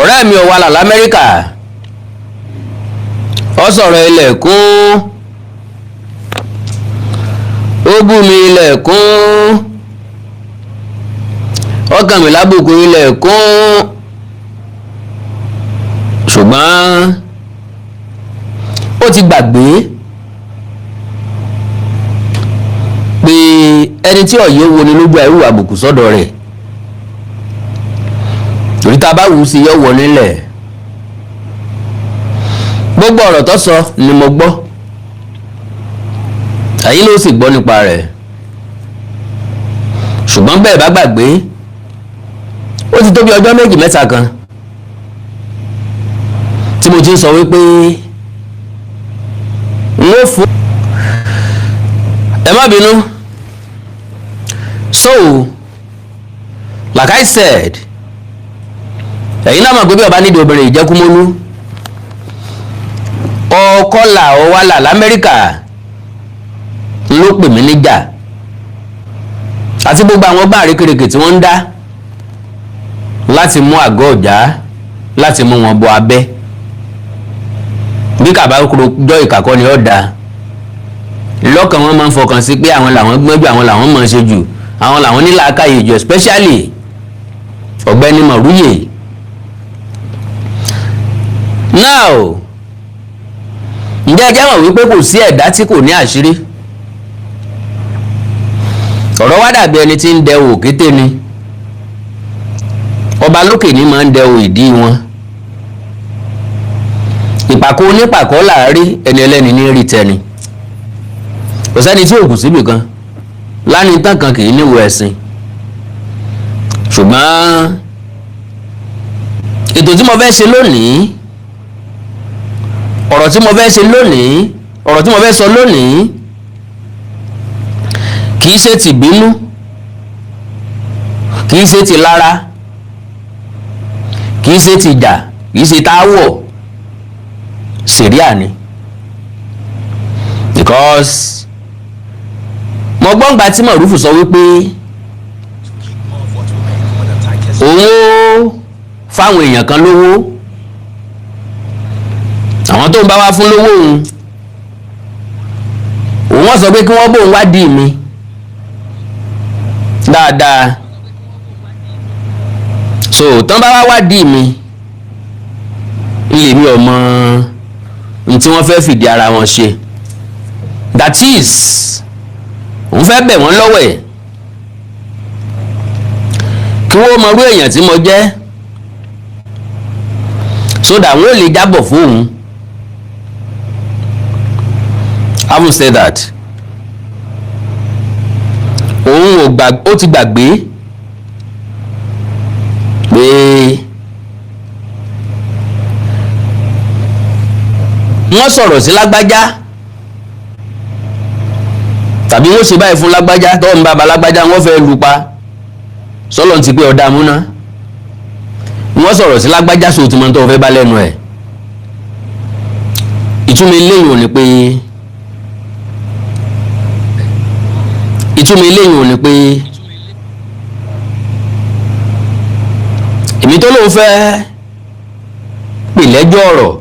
Ọ̀rẹ́ mi ò wà là l'Amẹ́ríkà, ó sọ̀rọ̀ ilẹ̀kùn, ó bú mi ilẹ̀kùn, ó kàn mí lábùkù ilẹ̀kùn, ṣùgbọ́n ó ti gbàgbé pé ẹni tí ọ̀yẹ́ wo ni lójú àìwò àbùkù sọ́dọ̀ rẹ̀, torí tá a bá wù ú sí yọ wọ nílẹ̀. Gbogbo ọ̀rọ̀ tó sọ ni mo gbọ́, ẹ̀yin ló sì gbọ́ nípa rẹ̀. Ṣùgbọ́n bẹ́ẹ̀ bá gbàgbé, ó ti tó bí ọjọ́ méjì mẹ́ta kan tí mo ti ń sọ wípé n ó fún ẹ má bínú. So like I said, ẹ̀yin náà mọ̀ pé bí ọba nídìí obìnrin ìjẹ́kúmólú, ọkọlà ọwálà l'Amẹ́ríkà ló pè mí níjà àti gbogbo àwọn ọgbà àrékèrèkè tí wọ́n ń dá láti mú àgọ́ ọ̀já, láti mú wọn bọ abẹ́. Bí kàbá jọ ìkàkọ́ ni ó da lọ́kàn, wọn máa ń fọkàn sí pé àwọn làwọn gbọ́n jù, àwọn làwọn mọ̀ ṣe jù, àwọn làwọn ní làákàyè jù, especially ọ̀gbẹ́ni Mọ̀rúyè. Now, ǹjẹ́ ẹ jẹ́ mọ̀ wípé kò sí ẹ̀dá tí kò ní àṣírí? Ọ̀rọ̀ wá dàbí ẹni tí ń dẹ òkété ni. Ọba lókè ní máa ń dẹ ìdí wọn. Ìpàkọ́ onípàkọ́ làárí, ẹni ẹlẹ́ni ní rí tẹni. Kò sẹ́ni tí òkú síbì kan lánìí tán kan kì í níwò ẹ̀sìn. Ṣùgbọ́n ètò tí mo fẹ́ ṣe lónìí, ọ̀rọ̀ tí mo fẹ́ ṣe lónìí, ọ̀rọ̀ tí mo fẹ́ sọ lónìí, kì í ṣe ti bínú, kì í ṣe ti lára, kì í ṣe ti jà, kì í ṣe táwọ̀ sẹ̀ríà ni, because mo gbọ́ ngbà tí Mọ̀rúfù sọ wípé òun ó fáwọn èèyàn kan lówó, àwọn tó ń bá wá fún lówó òun, òun wọ́n sọ pé kí wọ́n bóun wádìí mi dáadáa. So tán bá wá wádìí mi, ilé mi ò mọ n tí wọ́n fẹ́ fìdí ara wọn ṣe. That is, òun fẹ́ bẹ̀ wọ́n lọ́wọ́ ẹ̀ kí wọ́n mọ irú èèyàn tí mo jẹ́, so that wọ́n lè jábọ̀ fóun. Having said that, òun ò gbà, ó ti gbàgbé pé wọ́n sọ̀rọ̀ sí lágbájá tàbí wọ́n ṣe báyìí fún lágbájá tó ń bá ba lágbájá, wọ́n fẹ́ lù pa sọ́lọ́n ti pé ọ̀dà múná. Wọ́n sọ̀rọ̀ sí lágbájá, sóò tí mo tó fẹ́ bá lẹ́nu ẹ̀. Ìtumọ̀ eléyìí ò ní pé, ìtumọ̀ eléyìí ò ní pé èmi tó lóun fẹ́ pè lẹ́jọ́ ọ̀rọ̀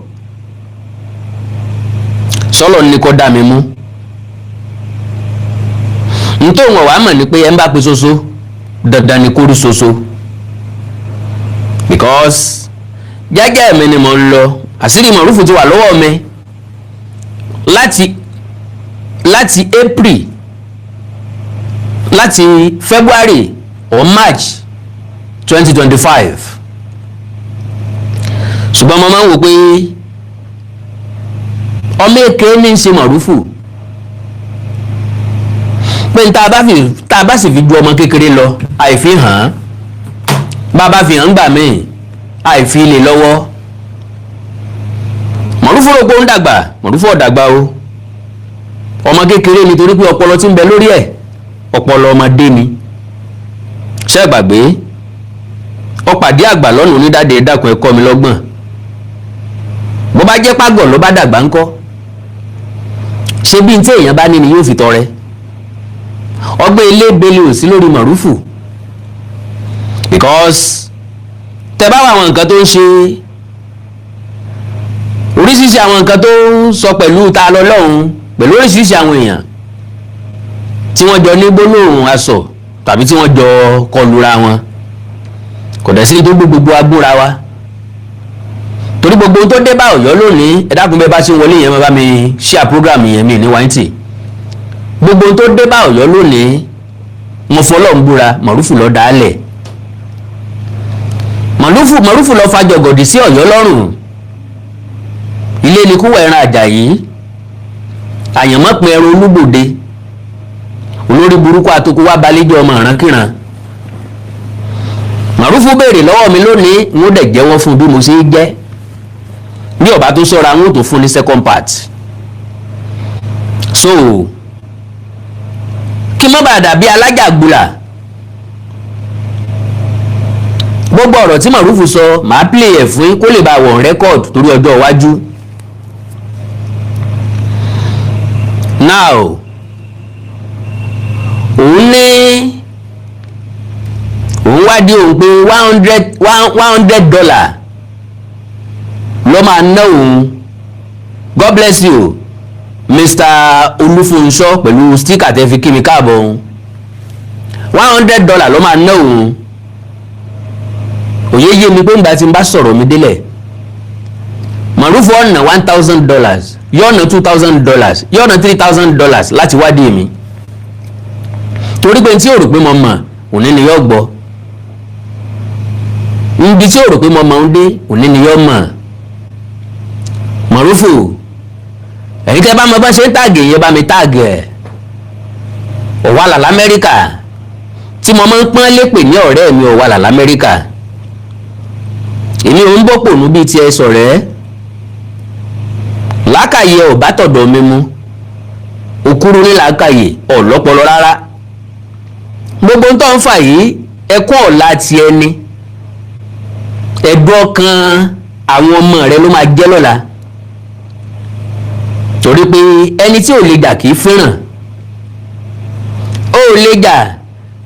sọ́lọ́ ní kó dá mi mú. Ntòun ọ̀wá mọ̀ ni pé ẹ ń bá pe soso, dandan ni kó rí soso, because jẹ́jẹ́ mi ni mò ń lọ. Àṣírí Mọ̀rúfù ti wà lọ́wọ́ mi láti April, láti February or March 2025. Ṣùgbọ́n mo máa ń wò pé ọmọ èké ní í ṣe Mọ̀rúfù, pé tá a bá sì fi ju ọmọ kékeré lọ, àìfi hàn án, bá a bá fi hàn gbà míì, àìfi lè lọ́wọ́. Mọ̀rúfù rò pé ó ń dàgbà. Mọ̀rúfù ò dàgbà o, ọmọ kékeré nítorí pé ọpọlọ tí ń bẹ lórí ẹ̀, ọpọlọ ọmọdé ni. Ṣé gbàgbé ó pàdé àgbà lọ́nà onídàáde, dákun ẹ̀kọ́ mi lọ́gbọ̀n. Bó bá jẹ́ pàgọ́ ló bá dàgbà ńkọ́? Ṣé bí n tí èèyàn bá ní ni yóò fi tọrẹ? Ọgbẹ́ ilé bele ò sí lórí Mọ̀rúfù, because Tẹ bá wà, àwọn nǹkan tó ń ṣe, oríṣiríṣi àwọn nǹkan tó ń sọ pẹ̀lú ta lọ lọ́hùn, pẹ̀lú oríṣiríṣi àwọn èèyàn tí wọ́n jọ ní gbólóhùn aṣọ tàbí tí wọ́n jọ kọlura wọn, kò dẹ̀ sí tó gbé gbogbo agbóra wa, torí gbogbo tó dé bá Ọ̀yọ́ lónìí. Ẹ dákun, bẹ́ẹ̀ bá ṣe ń wọlé yẹn, máa bá mi share program yẹn mi ní wáńtì. Gbogbo tó dé bá Ọ̀yọ́ lónìí, mo fọlọ́ ń búra, Mọ̀rúfù ló dálẹ̀. Mọ̀rúfù ló fa jọ̀gọ̀dì sí Ọ̀yọ́ lọ́rùn. Ilé ni kúwọ̀ ẹran Àjàyí, àyànmọ́pin ẹran Olúgbòde, olórí burúkú àtòkù wá balẹ̀jọ́ ọmọ ìrankíran. Mọ̀rúfù béèrè lọ́wọ́ mi lónìí, n ó dẹ̀ jẹ́wọ́ fún bí mo ṣe é jẹ́. Ní ọ̀bá tó sọ́ra, n ó tó fún ní second part. So kí má bàa dàbí alájàgbùlà, gbogbo ọ̀rọ̀ tí Mọ̀rúfù sọ, màá play ẹ̀ fún yín kó lè bá wọ̀ record torí ọjọ́ iwájú. Now, òun ní òun wádìí òun pé $100 ló máa ná òun. God bless you, Mr. Olúfúnṣọ́, pẹ̀lú sticker tẹ́ fi kí mi káàbọ̀. Òun $100 ló máa ná òun. Òye yé mi pé ńgbà tí n bá sọ̀rọ̀ mi délẹ̀, Mọ̀rúfù ọ̀nà $1,000, yọ̀ọ̀nà $2,000, yọ̀ọ̀nà $3,000 láti wádìí mi, torí pé tí o rò pé mo mọ̀, òní ni yóò gbọ́. Níbi tí o rò pé mo mọ̀ ń dé, òní ni yóò mọ̀. Mọ̀rúfù, ẹ̀yin tẹ́ bá mọ bá ṣe ń tag yẹn, bá mi tag ẹ̀. Ọ̀wàlà l'Amẹ́ríkà tí mo máa ń pọ́n lépè ní ọ̀rẹ́ mi, ọ̀wàlà l'Amẹ́ríkà. Èmi ò ń bọ́ pònú bíi tiẹ̀ sọ̀rẹ́. Làákàyè ò bá tọ̀dọ̀ mi mu, òkúrú ní làákàyè, ọ̀lọ́pọlọ rárá. Gbogbo tó ń fà yìí, ẹkún ọ̀la ti ẹni, ẹ̀dùn ọkàn àwọn ọmọ rẹ ló máa jẹ́ lọ́la, torí pé ẹni tí ò lè jà kì í fẹ́ràn. Ó lè jà,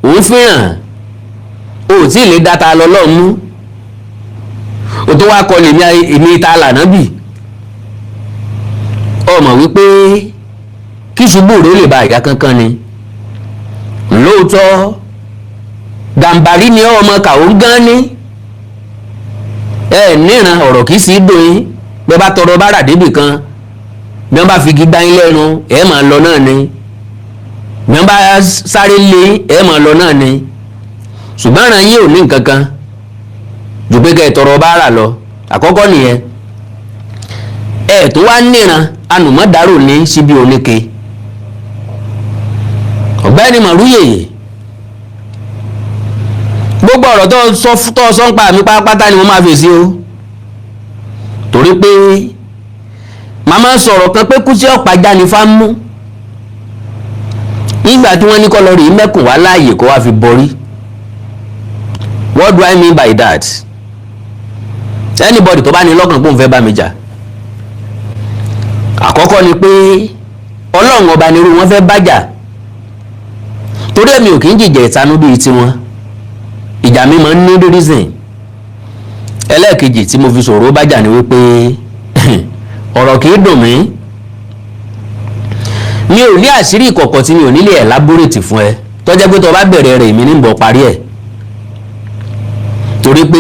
òun fẹ́ràn. Ó tí ì lè dá ta lọ lọ́ọ̀ mú, o tó wá kọ lèmi, èmi ta lànà bì. Ọ mọ̀ wípé kí ṣubú rẹ̀ ó lè ba ìyá kankan ni. Lóòótọ́, Gàǹbàrí ni ọmọ kàó gán ní ẹ níran, ọ̀rọ̀ kìí sí dùn yín. Bẹ́ẹ̀ bá tọrọ bára débì kan, bí wọ́n bá fi igi gbá yín lẹ́nu, ẹ̀ máa lọ náà ni. Bí wọ́n bá sáré lé, ẹ̀ máa lọ náà ni. Ṣùgbọ́n ìran yín ò ní nǹkan kan jù pé kẹ́ ẹ tọrọ bára lọ. Àkọ́kọ́ nìyẹn. Ẹ tó wá níran anùmọ́dárò ní síbi oníke. Ọ̀gbẹ́ni Mọ̀rúyè, gbogbo ọ̀rọ̀ tó sọ, tó sọ ń pa mi pátápátá ni mo máa fèsì o, torí pé màmá sọ̀rọ̀ kan pé kú sí ọ̀pá jáde fámú nígbà tí wọ́n ní kọ́ lọ rí mẹ́kùn wá láàyè kó wá fi borí. What do I mean by that? Anybody tó bá ní lọ́kàn pé òun fẹ́ bá mi jà, àkọ́kọ́ ni pé Ọlọ́run Ọba nírú wọn fẹ́ bájà, torí èmi ò kì í jìjà ìtanú bíi tiwọn. Ìjà mi máa ń ní reason. Ẹlẹ́ẹ̀kejì tí mo fi sọ̀rọ̀ bájà ni wípé ọ̀rọ̀ kì í dùn mí. Mi ò ní àṣírí ìkọ̀kọ̀ tí mi ò nílé elaborate fún ẹ, tó jẹ́ pé tó bá bẹ̀rẹ̀ rẹ̀, èmi ní bọ̀ parí ẹ̀, torí pé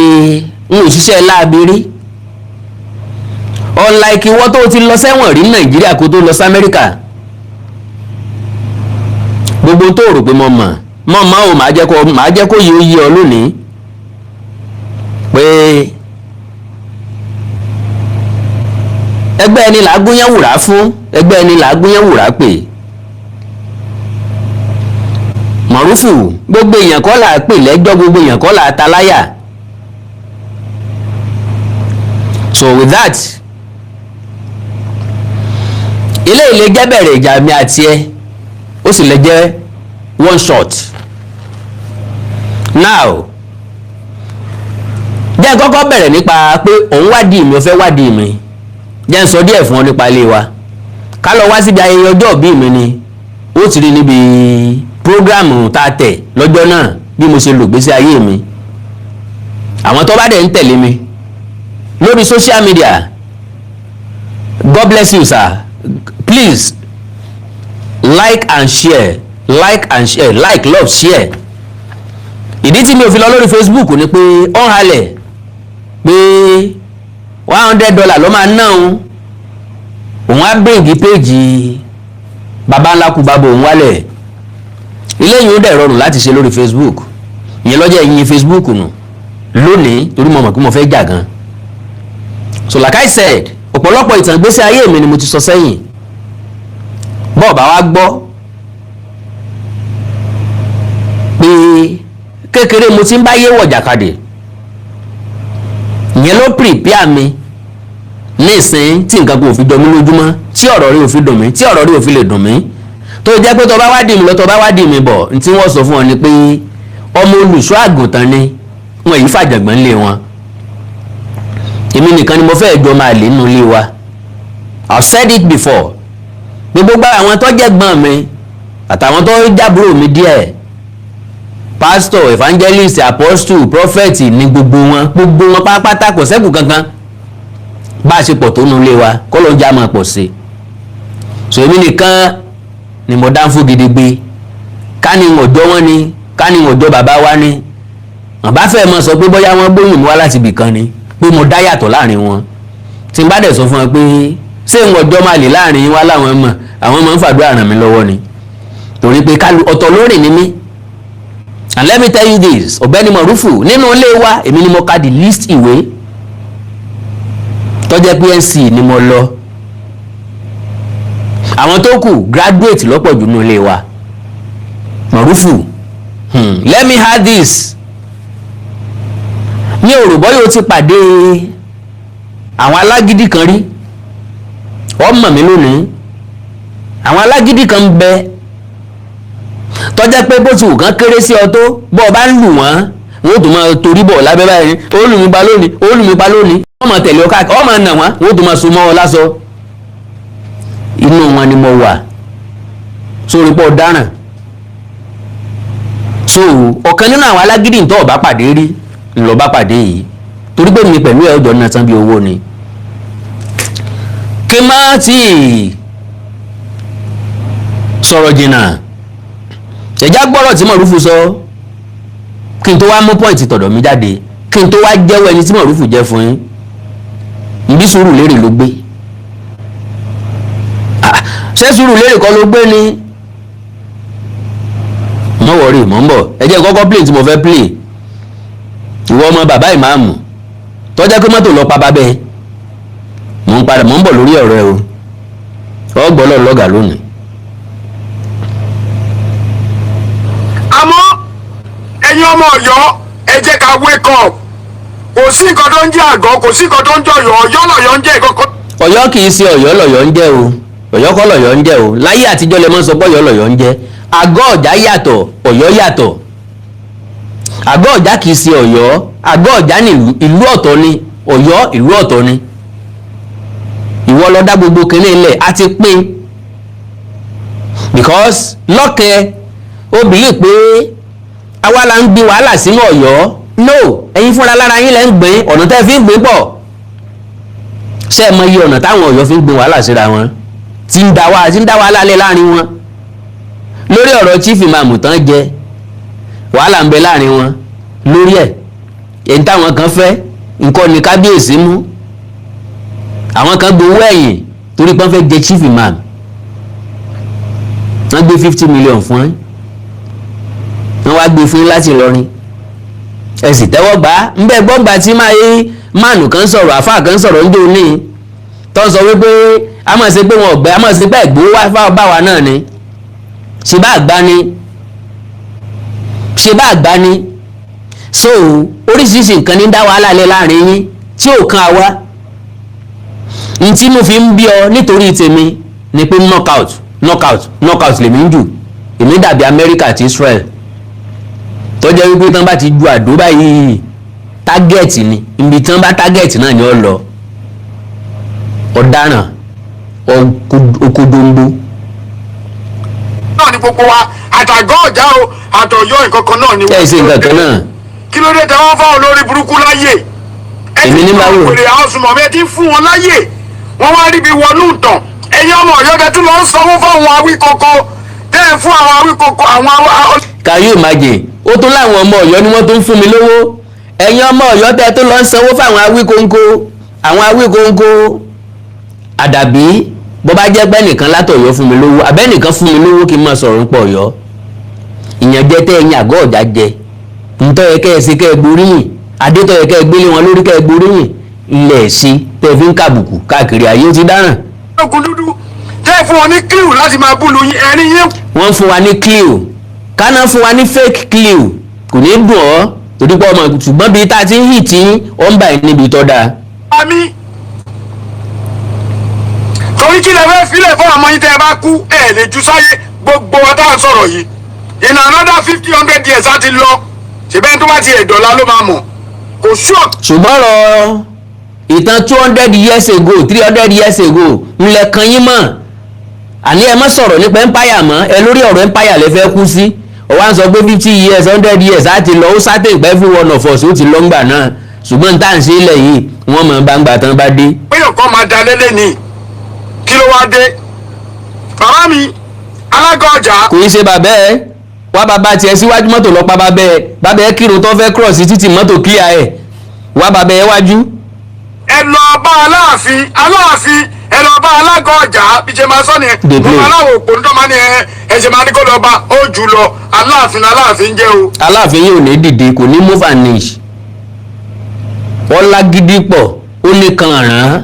n ò ṣiṣẹ́ láabi rí, unlike ìwọ tó ti lọ sẹ́wọ̀n rí ní Nàìjíríà kó tó lọ sí Amẹ́ríkà. Gbogbo tó rò pé mo mọ̀, mọ̀ mọ́ o, màá jẹ́ kó yí ó yí ọ lónìí pé ẹgbẹ́ ẹni là á gúnyán wùrà fún, ẹgbẹ́ ẹni là á gúnyán wùrà pè. Mọ̀rúfù, gbogbo èèyàn kọ́ là á pè lẹ́jọ́, gbogbo èèyàn kọ́ là á ta láyà. So with that, eléyìí lè jẹ́ bẹ̀rẹ̀ ìjà mi àti ẹ, ó sì lè jẹ́ one shot. Now, jẹ́ n kọ́kọ́ bẹ̀rẹ̀ nípa pé òun wádìí mi, ó fẹ́ wádìí mi. Jẹ́ n sọ díẹ̀ fún ọ nípa ilé wa. Ká lọ wá síbi ayẹyẹ ọjọ́ ìbí mi ni ó ti rí níbi program tá a tẹ̀ lọ́jọ́ náà bí mo ṣe lò gbésí ayé mi. Àwọn tó bá dẹ̀ ń tẹ̀lé mi lórí social media, God bless you, sir. Please like and share, like and share, like, love, share. Ìdí tí mi ò fi lọ lórí Facebook ni pé ó ń halẹ̀ pé $100 ló máa ná òun, òun á bring page baba ńlá kú bàbá òun wálẹ̀. Ilé yìí ó dẹ̀ rọrùn láti ṣe lórí Facebook. Ìyẹn lọ́jọ́ ìyìn Facebook nù lónìí, torí mo mọ̀ pé mo fẹ́ jà gan. So like I said, ọ̀pọ̀lọpọ̀ ìtàn ìgbésí ayé mi ni mo ti sọ sẹ́yìn. Bọ́ọ̀ bá wa gbọ́ pé kékeré mo ti ń bá yé wọ̀jàkadì, ìyẹn ló prepare mi nísìn tí nǹkan kò fi jọ mí lójúmọ́, tí ọ̀rọ̀ rí ò fi dùn mí, tí ọ̀rọ̀ rí ò fi lè dùn mí, tó jẹ́ pé tó bá wá dì mí lọ, tó bá wá dì mí bọ̀, ní tí wọ́n sọ fún ọ ni pé ọmọ olùṣọ́ àgùntàn ni wọn yìí fàjàgbọ́n lé wọn. Èmi nìkan ni mo fẹ́ jọ máa lè nínú ilé wa. I've said it before pé gbogbo àwọn tó jẹ́ gbọ́n mi àtàwọn tó jábúrò mi díẹ̀, pastor, evangelist, apostle, prophet ní gbogbo wọn, gbogbo wọn pátápátá, kò sẹ́kù kankan. Bá a ṣe pọ̀ tó nínú ilé wa kọ́ ló ń já máa pọ̀ sí i. So èmi nìkan ni mo dá ń fún gidigbe. Ká ní ọjọ́ wọn ni, ká ní ọjọ́ bàbá wa ni, bàbá fẹ́ mọ sọ pé bóyá wọ́n gbóyún mi wá láti ibì kan ni, pé mo dá yàtọ̀ láàrin wọn. Tí n bá dẹ̀ sọ fún wọn pé ṣé ń ọjọ́ máa lè láàrin wa, láwọn mọ̀, àwọn máa ń fàdúrà ràn mí lọ́wọ́ ni, torí pé kálu ọ̀tọ̀ lórí ni mí. And let me tell you this, ọ̀gbẹ́ni Mọ̀rúfù, nínú ilé wa, èmi ni mo ka the least ìwé, tó jẹ́ pé NCE ni mo lọ. Àwọn tó kù, graduate lọ́pọ̀ jù nínú ilé wa. Mọ̀rúfù, let me add this: ní òrùbọ́ yóò ti pàdé àwọn alágídí kan rí. Ọmọ mi lónìí, àwọn alágídí kan ń bẹ tó jẹ́ pé bó ti wù kán kéré sí ọ tó, bó o bá ń lù wọ́n, wọ́n ó tún máa torí bọ̀ lábẹ́ báyìí: ó lù mí pa lónìí, ó lù mí pa lónìí. Wọ́n máa tẹ̀lé ọ káàkiri, wọ́n máa nà wọ́n, wọ́n ó tún máa so mọ́ ọ lásọ. Inú wọn ni mo wà sórí pọ̀ dáràn. So ọ̀kan nínú àwọn alágídí tó ọba pàdé rí ńlọ bá pàdé yìí, torí pé mi pẹ̀lú ẹ̀ ọjọ́ náà tán bí owó ni. Kí n má tí ì sọ̀rọ̀ jìnnà, ẹ̀já gbọ́rọ̀ tí Mọ̀rúfù sọ, kí n tó wá mú point tọ̀dọ̀ mi jáde, kí n tó wá jẹ́wọ́ ẹni tí Mọ̀rúfù jẹ́ fún yín. Ìbí sùúrù lérè ló gbé. Ṣé sùúrù lérè kọ́ ló gbé ni? Mọ̀ wọ̀rí, mọ̀ ń bọ̀. Ẹ jẹ́ kọ́kọ́ play tí mo fẹ́ play. Ìwọ ọmọ bàbá ìmáàmù tó jẹ́ pé mọ́tò lọ pa bábẹ́, mò ń padà, mò ń bọ̀ lórí ọ̀rọ̀ ẹ o. Ọgbọ́n lọ́gàá lónìí. Àmọ́ ẹ̀yin ọmọ Ọ̀yọ́, ẹ jẹ́ ká wake up. Kò sí nǹkan tó ń jẹ́ àgọ́, kò sí nǹkan tó ń jẹ́ Ọ̀yọ́. Ọ̀yọ́ lọ̀yọ́ ń jẹ́ ìkọ̀kọ̀. Ọ̀yọ́ kì í ṣe Ọ̀yọ́ lọ̀yọ́ ń jẹ́ o. Ọ̀yọ́ kọ́ lọ̀yọ́ ń jẹ́ o. Láyé àtijọ́ lẹ mọ́ sọ pé Ọ̀yọ́ lọ̀yọ́ ń jẹ́. Àgọ́ Ọ̀já yàtọ̀, Ọ̀yọ́ yàtọ̀. Àgọ́ Ọ̀já kì í ṣe Ọ̀yọ́. Àgọ́ Ọ̀já ní ìlú ọ̀tọ̀ ni. Ọ̀yọ́ ìlú ọ̀tọ̀ ni. Ìwọ lọ dá gbogbo kinní ilẹ̀ á ti pín, because lọ́kẹ́ ó believe pé àwa la ń gbin wàhálà sínú Ọ̀yọ́. No, ẹ̀yin fúnra lára yín lẹ́ ń gbìn. Ọ̀nà tẹ́ fi ń gbìn pọ̀. Ṣé ẹ mọ iye ọ̀nà táwọn Ọ̀yọ́ fi ń gbin wàhálà síra wọn, tí ń dá wàhálà lé láàrin wọn? Lórí ọ̀rọ̀ chief imam tán jẹ, wàhálà ń bẹ láàrin wọn lórí ẹ̀. Èyí táwọn kan fẹ́ nǹkan ní kábíyèsí mú, àwọn kan gbowó ẹ̀yìn torí pé wọ́n fẹ́ jẹ chief imam. Wọ́n gbé 50 million fún ẹ, wọ́n wá gbé fún yín láti Ìlọrin, ẹ sì tẹ́wọ́ gbà á. Ń bẹ́ gbọ́ngbà tí máa yé máàlù kan sọ̀rọ̀, àfáà kan sọ̀rọ̀ ń dé òní tó ń sọ wípé a máa ṣe pé wọn ọ̀gbẹ́, a máa ṣe pé ẹ̀gbó wá bá wa náà ni. Ṣe bá àgbá ni, ṣe bá àgbá ni. So oríṣiríṣi nǹkan ní dá wàhálà lẹ láàrin yín tí ò kan àwa. N tí mo fi ń bí ọ nítorí tèmi ni pé knockout, knockout, knockout lèmi ń jù. Èmi dàbí Amẹ́ríkà àti Israel, tó jẹ́ wípé tán bá ti ju àdó báyìí, target ni. Ibi tán bá target náà ni ó lọ. Ọ̀daràn okodombo. Náà ni gbogbo wa, àtàgọ́ Ọ̀já o, àtọ̀yọ́, nǹkan kan náà ni. Ẹ ṣe nǹkan kan náà. Kí ló dé tẹ́wọ́n fáwọn olórí burúkú láyè? Ẹ ti Èmi ní fún báwo? àwọn wèrè àwọn sùnmọ̀mí, ẹ ti ń fún wọn láyè, wọ́n wá ríbi wọnú ìtàn. Ẹ̀yin ọmọ Ọ̀yọ́ tẹ́ tún lọ ń sanwó fáwọn Awíkoko, tẹ́ ẹ̀ fún àwọn Awíkoko, àwọn Can you imagine? Ó tún láwọn ọmọ Ọ̀yọ́ ni wọ́n tún ń fún mi lówó. Ẹ̀yin ọmọ Ọ̀yọ́ tẹ́ tó lọ ń sanwó fáwọn Awíkóńkó, àwọn Awíkóńkó. Àdàbí bó bá jẹ́ pé nìkan látọ̀yọ́ fún mi lówó, àbẹ́nìkan fún mi lówó kí n máa sọ̀rọ̀ nípa Ọ̀yọ́. Ìyànjẹ tẹ́ ẹ̀yin àgọ́ ọ̀já jẹ, ntọ́ yẹ kẹ́ ẹ ṣe, kẹ́ ẹ gboríyìn adé tọ́ yẹ kẹ́ ẹ gbélé wọn lórí, kẹ́ ẹ gboríyìn ilẹ̀ ṣe tẹ́ ẹ fi ń kàbùkù káàkiri ayé, ó ti dáràn. Ológun dúdú tẹ́ ẹ̀ fún wọn ní clue láti máa búlu yín, ẹ̀rín yín. Wọ́n fún wa ní clue, káná fún wa ní fake clue, kò ní dùn ọ́ torí pé ọmọ, ṣùgbọ́n bíi tá a ti ń hì tí ó ń bà ẹ́ níbi tó dáa. Àmì torí kí lẹ fẹ́ filẹ̀ fún ọmọ yín tẹ́ ẹ bá kú? Ẹ lè ju sáyé. Gbogbo wa tá à ń sọ̀rọ̀ yìí, in another 50, 100 years á ti lọ. Ṣùgbọ́n tó bá ti ẹ̀dọ̀la ló máa mọ̀, kò sure. Ṣùgbọ́n ọ̀rọ̀ ìtàn 200 years ago, 300 years ago, ńlẹ̀ kan yín mọ̀. Àní ẹ má sọ̀rọ̀ nípa empire mọ́. Ẹ lórí ọ̀rọ̀ empire lẹ fẹ́ kú sí. Ó wá ń sọ pé 50 years, 100 years á ti lọ. Ó sátẹ̀ pé every one of us ó ti lọ ńgbà náà, ṣùgbọ́n tá à ń ṣe ilẹ̀ yìí, wọ́n mọ̀ bá ń gbà tán bá dé. Pé ọkọ máa da lélẹ̀ ní kí ló wá dé, bàbá mi alága ọjà? Kò í ṣe bàbá ẹ wá, bàbá tiẹ̀ síwájú, mọ́tò lọ pa bàbá ẹ. Bàbá ẹ kírun tó fẹ́ cross títì, mọ́tò clear ẹ wá, bàbá ẹ wájú. Ẹ lọ bá Aláàfin, Aláàfin, ẹ lọ bá alága ọjà. Bí ṣe máa sọ nìyẹn. Dey Mo play. máa láwọn òpó nítorí máa ní ẹ ẹ ṣe máa ní kó lọ bá ó jù lọ. Aláàfin, Aláàfin jẹ́ o. Aláàfin yóò ní dìde, kò ní move an inch. Wọ́n lágídí pọ̀, ó ní kan ràn án,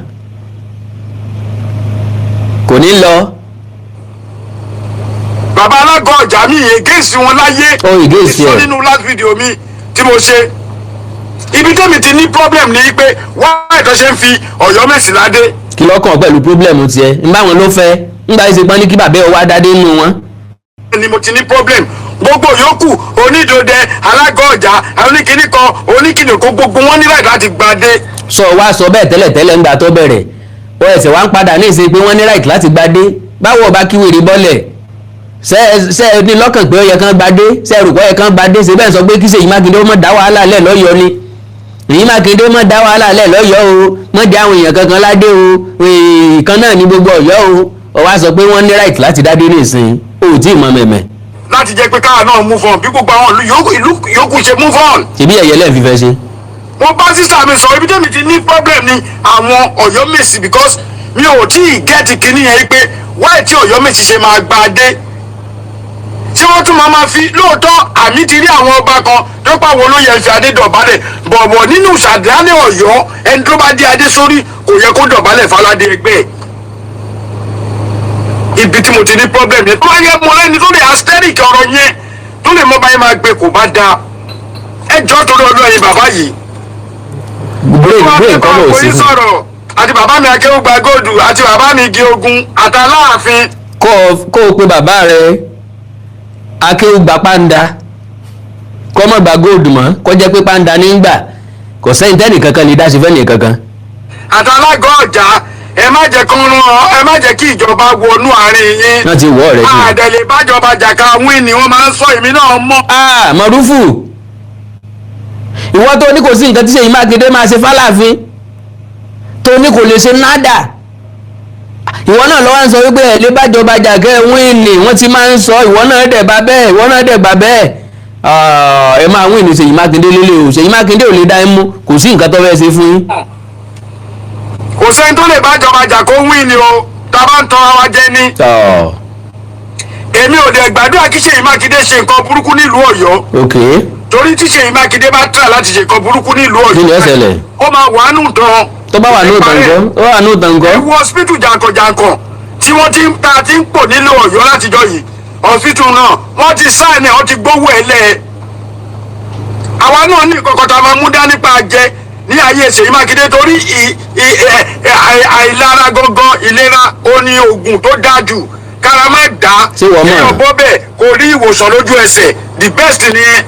kò ní lọ. Bàbá alága ọjà mi against wọn láyé. Ó against Mo sọ ẹ. nínú last video mi tí mo ṣe, ibi tẹ́mi ti ní problem ni pé wáyé tó ṣe ń fi Ọ̀yọ́mèsì ládé. Kí lọ́kàn pẹ̀lú problem tiẹ̀ ń bá wọn ló fẹ́ ńgbà yìí ṣe pọ́n ní kí bàbá ẹ wá dádé nù wọn. Ni mo ti ní problem. Gbogbo yòókù, onídòdẹ, alága ọjà, oníkìní kan, oníkìní kó, gbogbo wọn ní right láti gbadé. Sọ wá sọ bẹ́ẹ̀ tẹ́lẹ̀tẹ́lẹ̀ ńgbà tó bẹ̀rẹ̀, ó ẹsẹ̀ wá ń padà ní ìsìn pé wọ́n ní right láti gbadé. Báwo ọba kí wèrè bọ́lẹ̀ ṣe ṣe ẹ ní lọ́kàn pé ó yẹ kán gbadé? Ṣe ẹ rò pé ó yẹ kán gbadé? Ṣe bẹ́ẹ̀ sọ pé kí Ṣèyí Mákindé ó mọ̀ dá wàhálà lẹ̀ lọ́yọ̀ọ́ ni? Ṣèyí Mákindé mọ̀ dá wàhálà lẹ̀ lọ́yọ̀ọ́ o, mọ̀ dá àwọn èèyàn kankan ládé o, ìkan náà ní gbogbo Ọ̀yọ́ o. Ó wá sọ pé wọ́n ní right láti dádé ní ìsìn, o ò tí ì mọ mẹ̀mẹ̀. Láti jẹ́ pé káwa náà move on bí gbogbo àwọn ìlú yòókù ṣe move on. Ṣebí ẹ̀yẹ lẹ́ẹ̀ fífẹ́ ṣe. Mo bá sísá mi sọ, ibi tẹ́mi ti ní problem ni àwọn Ọ̀yọ́mèsì, because mi ò tí ì get kinní yẹn pé wáyé tí Ọ̀yọ́mèsì ṣe máa gba dé, tí wọ́n tún máa ma fi. Lóòótọ́, àmì ti rí àwọn ọba kan tó pàwọn olóyè fi adé dọ̀bálẹ̀ bọ̀bọ̀. Nínú ìṣàdálẹ̀ Ọ̀yọ́, ẹni tó bá dé adé sórí kò yẹ kó dọ̀bálẹ̀ fáládé ẹgbẹ́ ẹ̀. Ibi tí mo ti ní problem yẹn, tó bá yẹ mo lẹ́ni tó lè asteric ọ̀rọ̀ yẹn, tó lè mọ báyìí máa gbé, kò bá dáa. Ẹ jọ́, torí ọdún ẹ̀yin bàbá yìí, Brain, brain kọ́ bọ̀ sí kò ní fún. sọ̀rọ̀ àti bàbá mi akéwùgbà góòdù àti bàbá mi igi ogun àtàláàfin. Kó o pe bàbá rẹ akéwùgbà pàǹdà, kọ́ mọ̀ gba góòdù mọ́, kó jẹ́ pé pàǹdà ní ń gbà. Kò sẹ́yìn tẹ́nì kankan lè dá sí fẹ́nì kankan. Àtàlágọ̀ ọjà, ẹ má jẹ́ kán rán ọ, ẹ má jẹ́ kí ìjọba wọnú àárín yín. Wọ́n ti wọ́ ọ̀rẹ́ jù. Àdẹ̀lẹ̀ bájọba jàkà wín ni wọ́n máa ń sọ, èmi náà mọ̀. Ah, Mọ̀rúfù, ìwọ tó ní kò sí nǹkan tí Ṣèyí Mákindé máa ṣe fáláàfin, tó ní kò lè ṣe nádà, ìwọ náà lọ́wọ́ ń sọ wípé ẹ̀ lè bájọba jàkẹ́ wín ni wọ́n ti máa ń sọ. Ìwọ náà dẹ̀ bá bẹ́ẹ̀, ìwọ náà dẹ̀ bá bẹ́ẹ̀. Ah, ẹ máa wín ní Ṣèyí Mákindé lélẹ̀ o. Ṣèyí Mákindé ò lè dá ẹ mú, kò sí nǹkan tó fẹ́ ṣe fún yín. Kò sẹ́ni tó lè bájọba jà kó wín ni o, tá a bá ń tọra wa jẹ ni. Tọ́. Èmi ò dẹ̀ gbàdúrà kí Ṣèyí Mákindé ṣe nǹkan burúkú nílùú Ọ̀yọ́. Torí tí Ṣèyí Mákindé bá tà láti ṣe nǹkan burúkú nílùú Ọ̀yọ́, Kí ni ó ṣẹlẹ̀? ó máa wà nù tán. Tó bá wà ní òtàn ńkọ́? Tó bá wà ní òtàn ńkọ́? Ẹ wo hospital jàǹkànjàǹkàn tí wọ́n ti ń ta ti ń pò nílùú Ọ̀yọ́ látijọ́ yìí. Hospital náà, wọ́n ti sáìnì ẹ̀, wọ́n ti gbówó ẹ̀ lẹ̀. Àwa náà ní nǹkan kan tá a máa mú dání pa jẹ ní ayé Ṣèyí Mákindé, torí àìlára gangan ìlera ó ní oògùn tó dáa jù kára má dá. Ṣé wọ́n mọ̀? Kéèyàn bọ́ bẹ́ẹ̀ kò rí ìwòsàn lójú ẹsẹ̀, the best nìyẹn.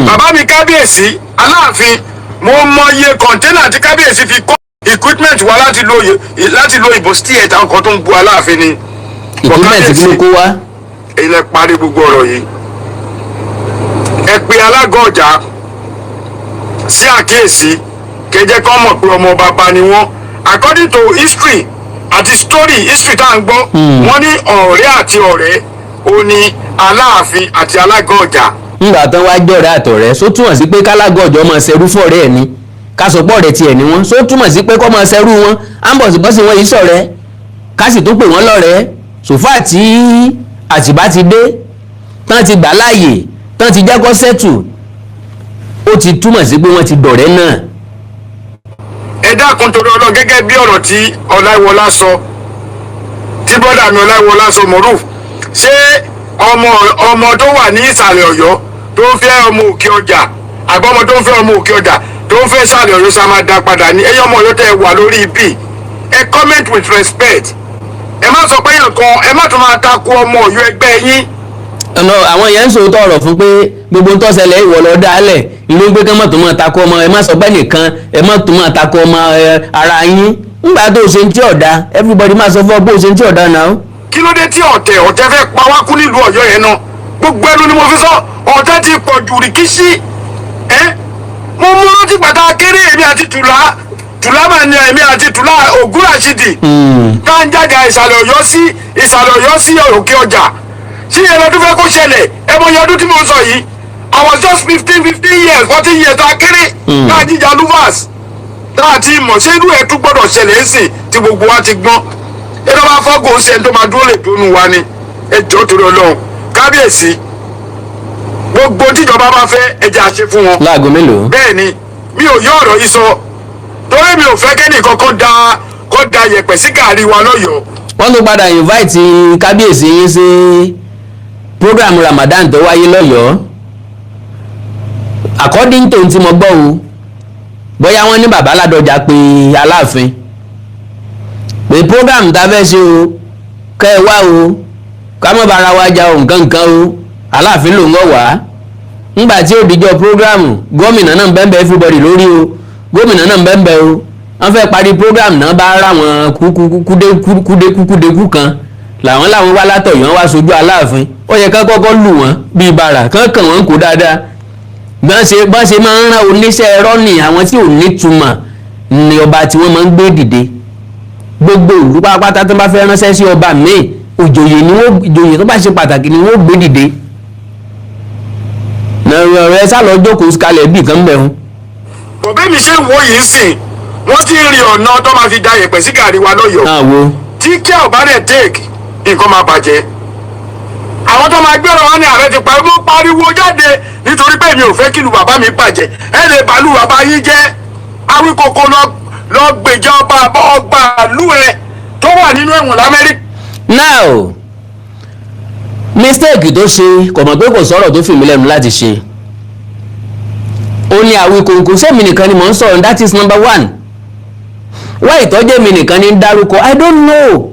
Bàbá mi kábíyèsí Aláàfin, mo mọye container tí kábíyèsí fi kó equipment wá láti lo ìbò sí ẹ̀ta nǹkan tó ń bu Aláàfin ni. Equipment kí ló kó wá? Èyí lẹ parí gbogbo ọ̀rọ̀ yìí. Ẹ pe alága ọjà. Sí àkíyèsí kẹjẹ kọ́ mọ̀ pé ọmọ bàbá ni wọ́n. According to history àti story history tá à ń gbọ́, wọ́n ní ọ̀rẹ́ àti ọ̀rẹ́ ó ní Aláàfin àti Alága Ọjà. Ńgbà tán wá jọ̀rẹ́ àtọ̀rẹ́, só túmọ̀ sí pé kálágọ̀ ọ̀jọ́ máa ṣerú fọ̀rẹ́ ẹ̀ ni? Ká sọ pọ̀ rẹ̀ tiẹ̀ ni wọ́n, só túmọ̀ sí pé kọ́ máa ṣerú wọn? Á ń bọ̀ sí bọ́sí wọn yìí sọ̀rẹ́, ká sì tún pè wọ́n lọ́rẹ̀ẹ́. Sòfà tí Àtìbá ti dé tán, ti gbà láàyè tán, ti jẹ́ kó settle, ó ti túmọ̀ sí pé wọ́n ti dọ̀rẹ́ náà. Ẹ dákun, torí ọlọ́, gẹ́gẹ́ bí ọ̀rọ̀ tí Ọláìwọlá sọ, tí bọ́dà mi Ọláìwọlá sọ, Moruf, ṣé ọmọ ọmọ tó wà ní ìsàlẹ̀ Ọ̀yọ́ tó ń fẹ́ ọmọ òkè ọjà, àbọ̀ ọmọ tó ń fẹ́ ọmọ òkè ọjà tó ń fẹ́ ìsàlẹ̀ Ọ̀yọ́, sá máa dá padà ní? Ẹyọ ọmọ Ọ̀yọ́ tẹ́ ẹ wà lórí ibi, ẹ comment with respect. Ẹ má sọ pé èèyàn kan, ẹ má tún máa takò ọmọ Ọ̀yọ́ ẹgbẹ́ yín. Ọ̀nà àwọn yẹn ń sòótọ́ ọ̀rọ̀ fún pé gbogbo ń tọ́sẹ̀lẹ̀ ìwọ lọ dálẹ̀ ló ń gbé kán mọ̀ tó máa takò ọmọ. Ẹ má sọ bẹ́ẹ̀ nìkan, ẹ má tó máa takò ọmọ ẹ, ara yín. Ńgbà tó o ṣe ń tí ọ̀dà, everybody máa sọ fún ọ bó o ṣe ń tí ọ̀dà náà. Kí ló dé tí ọ̀tẹ̀ fẹ́ pa wá kú nílùú Ọ̀yọ́ yẹn náà? Gbogbo ẹnu ni mo fi sọ, ọ̀tẹ̀ ti pọ̀ jù rìkíṣí. Ẹ́ mo mú rántí pàtàkì kéré, èmi àti Tùlá, Tùlá mà ní, èmi àti Tùlá Ògúnràṣídì, tá ń jàjà ìsàlẹ̀ Ọ̀yọ́ sí ìsàlẹ̀ Ọ̀yọ́ sí òkè ọjà sí yẹn lọ́dún fẹ́ kó ṣẹlẹ̀. Ẹ mọ iye ọdún tí mo sọ yìí? I was just 15 years, 14 years, tá a kéré, tá a jíjà luvas, tá a ti mọ̀. Ṣé irú ẹ̀ tún gbọ́dọ̀ ṣẹlẹ̀ ń sìn tí gbogbo wa ti gbọ́n? Ẹ tó bá fọ́gùn ṣe, tó máa dúró lè dúnú wa ni. Ẹ jọ̀ọ́, torí Ọlọ́run, kábíyèsí, gbogbo tíjọba bá fẹ́, ẹ jẹ́ àṣẹ fún wọn. Láago mélòó? Bẹ́ẹ̀ ni, mi ò yọ ọ̀rọ̀ yìí sọ torí mi ò fẹ́ kẹ́nì kankan da kó da yẹ̀pẹ̀ sí gàrí wa lọ́yọ̀ọ́. Wọ́n tún padà invite kábíyèsí yín sí program Ramadan tó wáyé lọ́yọ̀ọ́. According to tí mo gbọ́ o, bóyá wọ́n ní bàbá Ládọjà pé Aláàfin pé program tá a fẹ́ ṣe o, kẹ́ ẹ wá o, ká má bára wa jà o, nǹkan nǹkan o. Aláàfin ló ń wọ̀ wá. Ńgbà tí ó dijọ́ program, gómìnà náà ń bẹ́ẹ̀ bẹ́ẹ̀, everybody lórí o, gómìnà náà ń bẹ́ẹ̀ bẹ́ẹ̀ o. Wọ́n fẹ́ parí program náà, bá rà wọn kúdékú kan làwọn wá látọ̀yọ́ wá sojú Aláàfin. Ó yẹ ká kọ́kọ́ lù wọ́n bíi bàrà kán kàn wọ́n kó dáadáa. Bọ́n ṣe máa ń rán oníṣẹ́ ẹ̀rọ ní àwọn tí ò nítumọ̀ ní ọba tí wọ́n máa ń gbé dìde. Gbogbo ìlú pátápátá tó bá fẹ́ ránṣẹ́ sí ọba míì, òjòyè ni wọ́n, ìjòyè tó bá ṣe pàtàkì ni wọ́n gbé dìde. Ọ̀rẹ́ sá lọ jókòó kalẹ̀ bíi kan bẹ̀rù. Bọ̀bẹ́ mi ṣe ń wo yìí sìn, wọ́n ti ń rin ọ̀nà tó máa fi da yẹ̀pẹ̀ sí gàrí wa lọ́yọ̀ọ́. Náà wo. Tí kí ọ̀ bá dẹ̀ take, nǹkan máa bàjẹ́. Àwọn tó máa gbéra wọn ní ààrẹ ti pariwo pariwo jáde nítorí pé mi ò fẹ́ kí ìlú bàbá mi bàjẹ́. Ẹ lè bàlú bàbá yín jẹ́. Awíkoko lọ gbèjà ọba ọgbà ìlú ẹ tó wà nínú ẹ̀wọ̀n l'Amẹ́ríkà. Now, mistake tó ṣe, kò mọ̀ pé kò sọ̀rọ̀ tó fìmí lẹ́nu láti ṣe. Ó ní Awíkonko, sẹ́mi nìkan ni mò ń sọ̀rọ̀? That is number one. Wá ìtọ́jú mi nìkan ní dárúkọ, I don't know,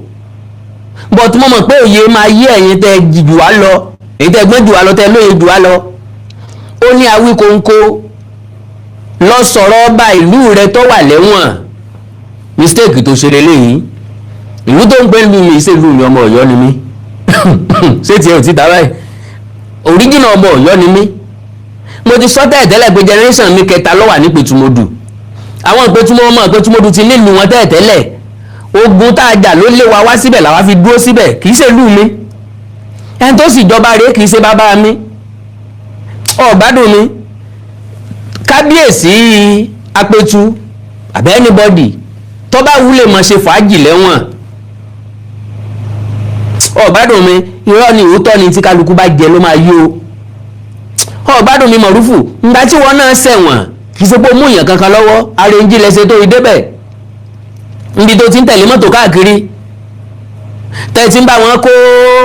but mo mọ̀ pé òye máa yé ẹ̀yin tẹ́ jù wá lọ, èyí tẹ́ gbọ́n jù wá lọ, tẹ́ lóye jù wá lọ. Ó ní Awíkonko lọ sọ̀rọ̀ ọba ìlú rẹ tó wà lẹ́wọ̀n. Mistake tó ṣe lélẹ́yìí, ìlú tó ń pè lù mí, ṣe lù mí? Ọmọ Ọ̀yọ́ ni mí. Ṣé tiẹ̀ ò ti ta báyìí? Original ọmọ Ọ̀yọ́ ni mí. Mo ti sọ tẹ́lẹ̀tẹ́lẹ̀ pé generation mi kẹta ló wà ní Ìpẹ̀tùmọdù. Àwọn Ìpẹ̀tùmọ̀, ọmọ Ìpẹ̀tùmọdù ti nílùú wọn tẹ́lẹ̀tẹ́lẹ̀. Ogun tá a jà ló lé wa wá síbẹ̀, làwa fi dúró síbẹ̀. Kì í ṣe ìlú mi. Ẹni tó sì jọba rèé kì í ṣe bàbá mi. Ọ̀gbádùn mi, kábíyèsí Apẹ̀tù àbẹ́ anybody tó bá wúlè mọ̀ ṣe fàájì lẹ́wọ̀n. Ọ̀gbádùn mi, irọ́ ni, òótọ́ ni, tí kálukú bá jẹ ló máa yó. Ọ̀gbádùn mi, Mọ̀rúfù, ǹgbà tí wọ́n náà ṣẹ̀wọ̀n, kì í ṣe pé ó mú èèyàn kankan lọ́wọ́. Arẹ́njí lẹ́sẹ̀ tó idébẹ̀ níbi tó ti ń tẹ̀lé mọ́tò káàkiri, tẹ́ ti ń bá wọn kó,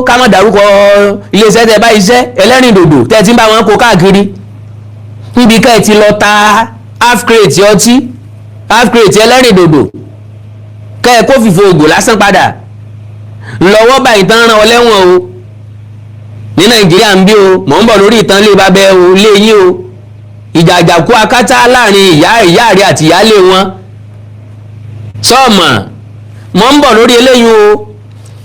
ká má dárúkọ iléeṣẹ́ tẹ́ bá iṣẹ́ ẹlẹ́rìn dòdò, tẹ́ ti ń bá wọn kó káàkiri, níbi ká ẹ ti lọ ta half crate ọtí, half crate ẹlẹ́rìn dòdò, kẹ́ ẹ kó fìfo ògò lásán padà lọ́wọ́ báyìí tán rán ọ lẹ́wọ̀n o ní Nàìjíríà ń bí o. Mò ń bọ̀ lórí ìtàn lé babẹ́ o, lé yín o, ìjà àjàkú akátá láàrin ìyá ìyá rẹ àti ìyáálé wọn sọ́ọ̀mọ̀. Mò ń bọ̀ lórí eléyìí o.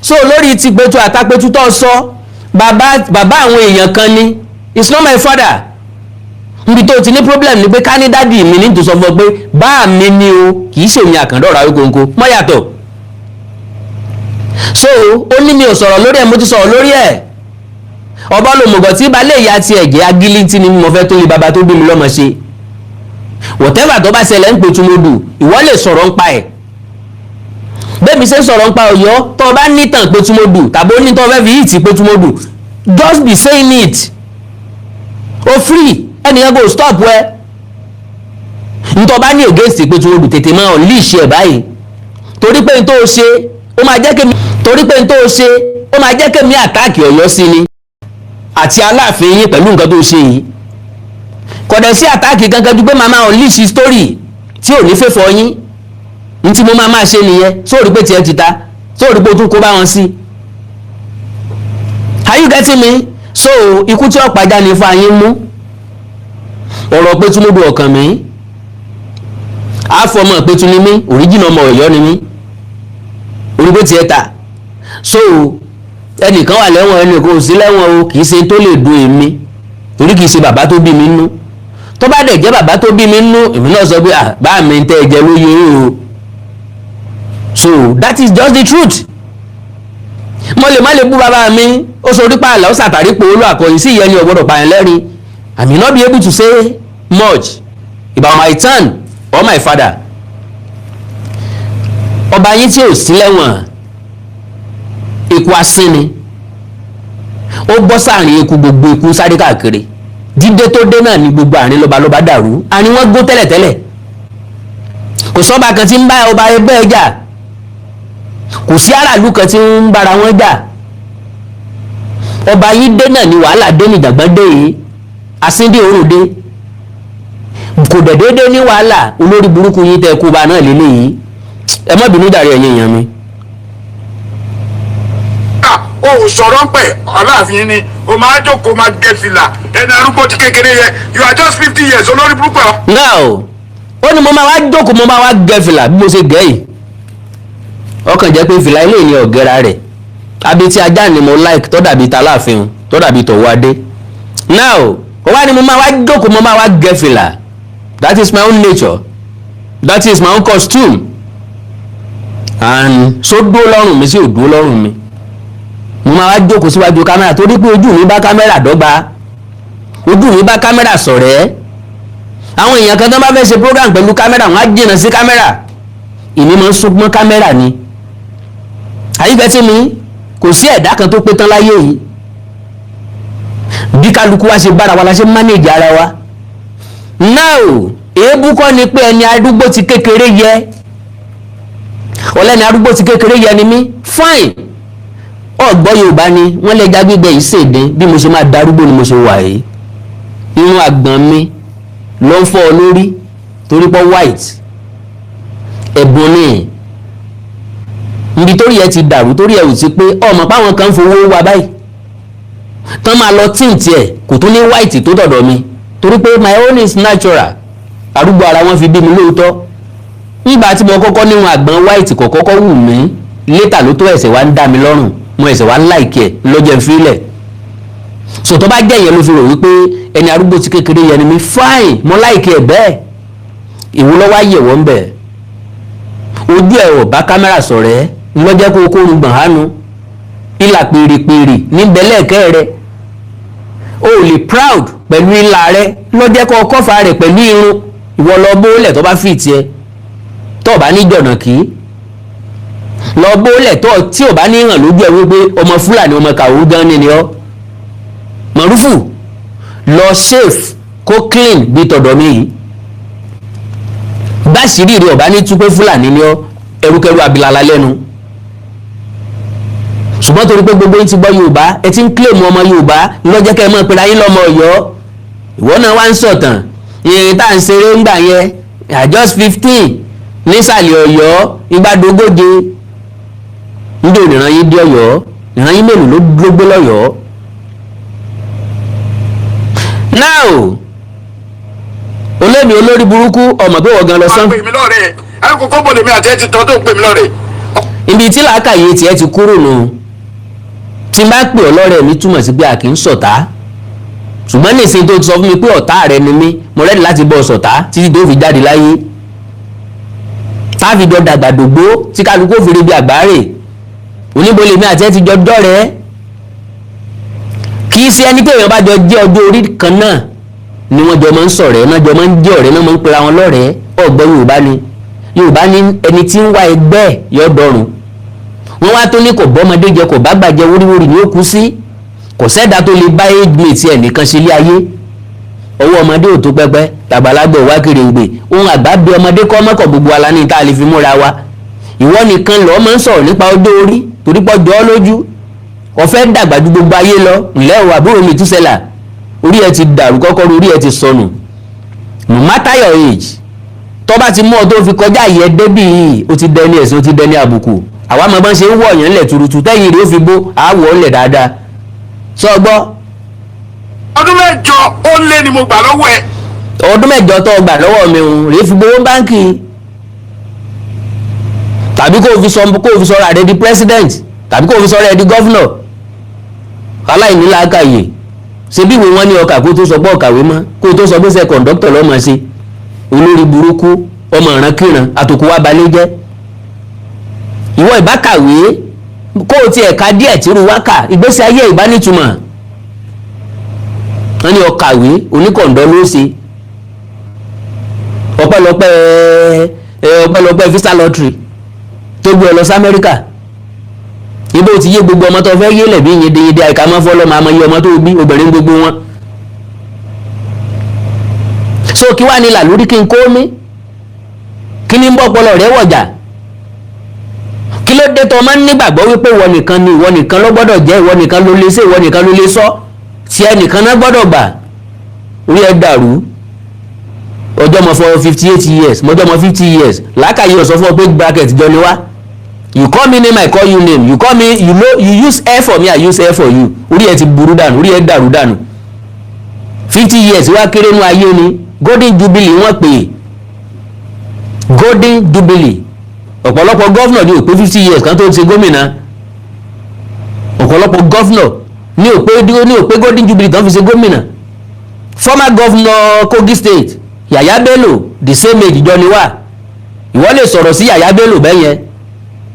So lórí ti Pẹ̀tù àtàpẹ̀tù tó sọ, bàbá bàbá àwọn èèyàn kan ni. It's not my father. Níbi tó ti ní problem ni pé ká ní daddy mi ní tòsọ fún ọ pé bá mi ní o, kì í ṣèmi àkàndọ̀rọ̀ Awíkonko mọ́ yàtọ̀. So ó ní mi ò sọ̀rọ̀ lórí ẹ̀, mo ti sọ̀rọ̀ lórí ẹ̀. Ọba lòmùgọ̀ tí balẹ̀ ìyá tiẹ̀ jẹ́ agilintí ni mo fẹ́ tó lé baba tó bí mi lọ́mọ ṣe. Whatever tó bá ṣẹlẹ̀ ń Pẹ̀tùmọdù, ìwọ lè sọ̀rọ̀ ń pa ẹ̀. Bẹ́ẹ̀ mi ṣe ń sọ̀rọ̀ ń pa Ọ̀yọ́, tó o bá nítàn Pẹ̀tùmọdù tàbí ó ní tó o fẹ́ fi yìí ti Pẹ̀tùmọdù, just be saying it. O free, ẹnìkan kò stop ẹ. Ntọ́ bá ní against Pẹ̀tùmọdù, tètè máa unleash ẹ̀ báyìí, torí pé n tó o ṣe ó máa jẹ́ kémi, torí pé n tó o ṣe ó máa jẹ́ kémi attack Ọ̀yọ́ sí ni àti Aláàfin yín pẹ̀lú nǹkan tó ṣe yìí. Kò dẹ̀ sí attack kankan ju pé màá máa unleash story tí ò ní fẹ́fọ́ yín. Ní tí mo máa máa ṣe nìyẹn. Sóòrí pé tiẹ̀ ti ta, sóòrí pé o tún kó bá wọn sí. Are you getting me? So ikú tí ọ̀pá já ní fún ayín mú ọ̀rọ̀ Pẹ̀tùmọdù ọ̀kàn mi. Àfọmọ́ Pẹ̀tù ni mí, original ọmọ Ọ̀yọ́ ni mí. Orí pé tiẹ̀ ta. So ẹnìkan wà lẹ́wọ̀n, ẹnìkan ò sí lẹ́wọ̀n o, kì í ṣe tó lè dùn èmi, torí kì í ṣe bàbá tó bí mi nú. Tó bá dẹ̀ jẹ́ bàbá tó bí mi nú, èmi náà sọ pé, "Ah, bá mi ń tẹ́ ẹ jẹ lóye o." So that is just the truth. Mo lè má lè bú bàbá mi. Ó sọ orí pààlà, ó sàtàrí pò olú àkọyìn sí ìyẹn ni ọ̀gbọ́dọ̀ pààyàn lẹ́rìn. I may not be able to say much about my town or my father. Ọba yín tí ò sí lẹ́wọ̀n, eku asín ni ó bọ́ sáàrin eku, gbogbo eku sáré káàkiri. Dídé tó dé náà ni gbogbo àárín lọ́balọ́ba dàrú, àárín wọn gbó tẹ́lẹ̀tẹ́lẹ̀. Kò sọ́ba kan tí ń bá ọba ẹgbẹ́ jà, kò sí aráàlú kan tí ń bára wọn jà. Ọba yín dé náà ni wàhálà dé, ní ìjàngbọ̀n dé yìí, asíndé òrùn dé, kò dẹ̀ déédéé ní wàhálà. Olórí burúkú yín tẹ́ kó ba náà lélẹ́yìí. Ẹ má bínú dàrí, ẹ̀yin èèyàn mi. O ò sọ̀rọ̀ ń pẹ̀ Aláàfin ni o máa jókòó, máa gẹ fìlà ẹni arúgbó ti kékeré yẹ. You are just 50 years, olórí burúkú ẹ̀. Now ó ní mo máa wá jókòó, mo máa wá gẹ fìlà bí mo ṣe gẹ̀ yìí. Ọkàn jẹ́ pé fìlà ilé ní ọ̀gẹ́ra rẹ̀ abetí ajá ni mo like, tó dàbí taláàfin, tó dàbí tọ̀wọ́ adé. Now ó wá ní mo máa wá jókòó, mo máa wá gẹ fìlà. That is my own nature, that is my own costume, and so dúró lọ́rùn mi sí ò dúró lọ́rùn mi. Mo máa wá jókòó síwájú kámẹ́rà torí pé ojú mi bá kámẹ́rà dọ́gba, ojú mi bá kámẹ́rà ṣọ̀rẹ́. Àwọn èèyàn kan tó bá fẹ́ ṣe program pẹ̀lú kámẹ́rà, wọ́n á jìnnà sí kámẹ́rà. Èmi máa ń súnmọ́ kámẹ́rà ni. Àyíkẹ́ tí mi kò sí ẹ̀dá kan tó pé tán láyé yìí. Bí kálukú wa ṣe bára wa la ṣe manage ara wa. Now èébú kọ́ ni pé ẹni arúgbó ti kékeré yẹ, ọlẹ́ni arúgbó ti kékeré yẹ ni mí. Fine, ọ̀gbọ́ Yorùbá ni wọ́n lẹ́ja gbígbẹ yìí ṣèdè. Bí mo ṣe máa darúgbó ni mo ṣe wà yìí. Irun àgbọ̀n mi ló ń fọ́ ọ lórí torí pọ́ white. Ẹ̀bùn ni. Níbi torí ẹ ti dàrú, torí ẹ ò ti pé ọmọ páwọn kan fowó wa báyìí tán máa lọ tint ẹ̀, kò tún ní white tó dọ̀dọ̀ mi, torí pé my own is natural. Arúgbó ara wọn fi bí mi lóòótọ́. Nígbà tí mo kọ́kọ́ níwọn àgbọn white, kò kọ́kọ́ wù mí. Later ló tó ẹ̀sẹ̀ wá ń dá mi lọ́rùn, mo ẹ̀sẹ̀ wá ń like ẹ̀ lọ́jọ́ ìfilẹ̀. So tó bá jẹ́ ìyẹn ló fi rò wípé ẹni arúgbó ti kékeré yẹn ni mi, fine, mo like ẹ̀ bẹ́ẹ̀. Ìwọ lọ́wọ́ àyẹ̀wò ń bẹ̀, ojú ẹ̀ ò bá kámẹ́rà sọ̀rẹ́ lọ́jọ́ kó kó rúgbọ̀n hánu ìlà pèrèpèrè níbẹ̀ lẹ́ẹ̀kẹ́ rẹ̀. O ò lè proud pẹ̀lú ìlà rẹ lọ́jọ́ kó kọ́fà rẹ̀ pẹ̀lú irun. Ìwọ lọ bóólẹ̀ tó bá fi tiẹ̀, tó o bá ní jọ̀nà kí lọ bóólẹ̀ tó tí ò bá ní hàn lójú ẹ wípé ọmọ Fúlàní, ọmọ kàwé gan ni ni ọ́. Mọ̀rúfù lọ shave kó clean bí tọ̀dọ̀ mi yìí. Báṣìírí rẹ ọ̀bá ní tú pé Fúlàní ni ọ́, ẹrúkẹrú abilala lẹ́nu. Ṣùgbọ́n torí pé gbogbo yín ti gbọ́ Yorùbá, ẹ ti ń claim ọmọ Yorùbá, lọ́jọ́ kẹ́ ẹ mọ̀ pé ayé lọ́mọ Ọ̀yọ́. Ìwọ náà wá ń sọ̀tàn ìyẹn tá à ń ṣeré ńgbà yẹn at just 15 nísàlẹ̀ Ọ̀yọ́ igbádogóje. Ndé ìran yín dé Ọ̀yọ́? Ìran yín mélòó ló gbé lọ́yọ̀ọ́? Now olómi olórí burúkú, ọmọ pé wọ́n gan lọ sán. Máa pè mí lọ́rẹ̀ ẹ, kókó bò lèmi àti ẹ ti tọ́ tó ń pè mí lọ́rẹ̀. Ibi tí làákàyè tiẹ̀ ti kúrò nù. Tí n bá pè ọ́ lọ́rẹ̀ mi, túmọ̀ sí pé a kì í ṣọ̀tá. Ṣùgbọ́n nísìnyí tó ti sọ fún mi pé ọ̀tá rẹ ni mí, mo ready láti bọ́ ṣọ̀tá títí tó fi jáde láyé, táàfin jọ dàgbàdògbó, tí kálukú òfin rebi àgbáre. Oníbolèmí àti ẹ ti jọ dọ́rẹ̀ẹ́. Kì í ṣe ẹni pé èèyàn bá jọ jẹ́ ọjọ́ orí kan náà ni wọ́n jọ máa ń ṣọ̀rẹ́ náà, jọ máa ń jẹ́ ọ̀rẹ́ náà, máa ń pera wọn lọ́rẹ̀ẹ́. Ọ̀gbọ́n Yorùbá ni, Yorùbá ní ẹni tí ń wá ẹgbẹ́ yọ dọ̀rùn. Wọ́n wá tó ní kò bọ́mọdé jẹ, kò bá gbàjẹ, wóríwórí ni ó kú sí. Kò sẹ́dá tó lè bá age mate ẹ̀ nìkan ṣe ilé ayé. Ọwọ́ ọmọdé ò tó pẹ́pẹ́, tàgbàlagbà ò wá kiri ń gbè. Ohun àgbà bí ọmọdé kọ́ mọ́kàn, gbogbo ala ní tá a lè fi múra wa. Ìwọ nìkan lọ́ọ́ máa ń sọ̀rọ̀ nípa ọjọ́ orí torí pọ́ jọ ọ́ lójú, ọ̀fẹ́ dàgbà ju gbogbo ayé lọ. Ǹlẹ́ o, àbúrò mi túnṣẹ́là, orí ẹ ti dàrú kọ́kọ́rọ́, orí ẹ ti sọnù. No matter your age, tó bá ti mú ọ tó fi kọjá ìyẹn débì yìí, ó ti dẹni ẹ̀sìn, ó ti dẹni àbùkù. Àwa máa bá ń ṣe ń wọ̀ yẹn lẹ̀ tuurutu, tẹ́yìn rẹ̀ ó fi bó àwọ̀ ńlẹ̀ dáadáa. Sọ gbọ́. Ọdún 8 ó lé ni mo gbà lọ́wọ́ ẹ. Ọdún 8 tó gbà lọ́wọ́ mi ń rèé fi gbowó báńkì, tàbí kó o fi sọ̀rọ̀ rẹ di president, tàbí kó o fi sọ̀rọ̀ rẹ di governor. Aláìní làákàyè. Ṣe bí ìwé wọn ní ọkà kó tó sọ pé ọ̀kàwé mọ́, kó tó sọ pé ṣe kọ̀ǹdọ́tọ̀ lọ́mọ ṣe. Olórí burúkú, ọmọ ìrankíran, àtòkù wa balẹ̀ jẹ́. Ìwọ ìbákàwé, kó o tiẹ̀ ka díẹ̀ tírú wákà, ìgbésí ayé ìbánitumọ̀. Wọ́n ní ọkàwé, oníkọ̀ǹdọ́ ló ṣe. Ọpẹ́lọpẹ́ ẹ, ọpẹ́lọpẹ́ visa lottery tó gbé ọ lọ sí Amẹ́ríkà. Ibo ti yé gbogbo ọmọ tó fẹ́ yé lẹ̀bí yédeyéde, àìká mọ́ fọlọ́mọ àmọ́ iye ọmọ tó bí, obìnrin gbogbo wọn. So kí wàá ní làlórí kí n kó mi? Kí ni ń bọ́ ọpọlọ rẹ wọ̀jà? Kí ló dé tó máa ń nígbàgbọ́ wípé ìwọ nìkan ni, ìwọ nìkan ló gbọ́dọ̀ jẹ́, ìwọ nìkan ló lè ṣe, ìwọ nìkan ló lè sọ, tí ẹnìkan náà gbọ́dọ̀ gbà? Orí ẹ dàrú. Ọjọ́ mọ for 58 years, mọjọ́ mọ 50 years, làákàyè ọ̀sọ́ fún ọ pé bracket jọ ni wá. You call me name, I call you name. You call me, you know, you use air for me, I use air for you. Orí ẹ ti burú dànù, orí ẹ dàrú dànù. 50 years wá kéré nú ayé ni. Golden jubilee wọ́n pè é, golden jubilee. Ọ̀pọ̀lọpọ̀ governor ní ò pé 50 years kan tó ń ṣe gómìnà. Ọ̀pọ̀lọpọ̀ governor ní ò pé golden jubilee kan fi ṣe gómìnà. Former governor Kogi State, Yaya Bello, the same age jọ ni wá. Ìwọ lè sọ̀rọ̀ sí Yaya Bello bẹ́ẹ̀ yẹn?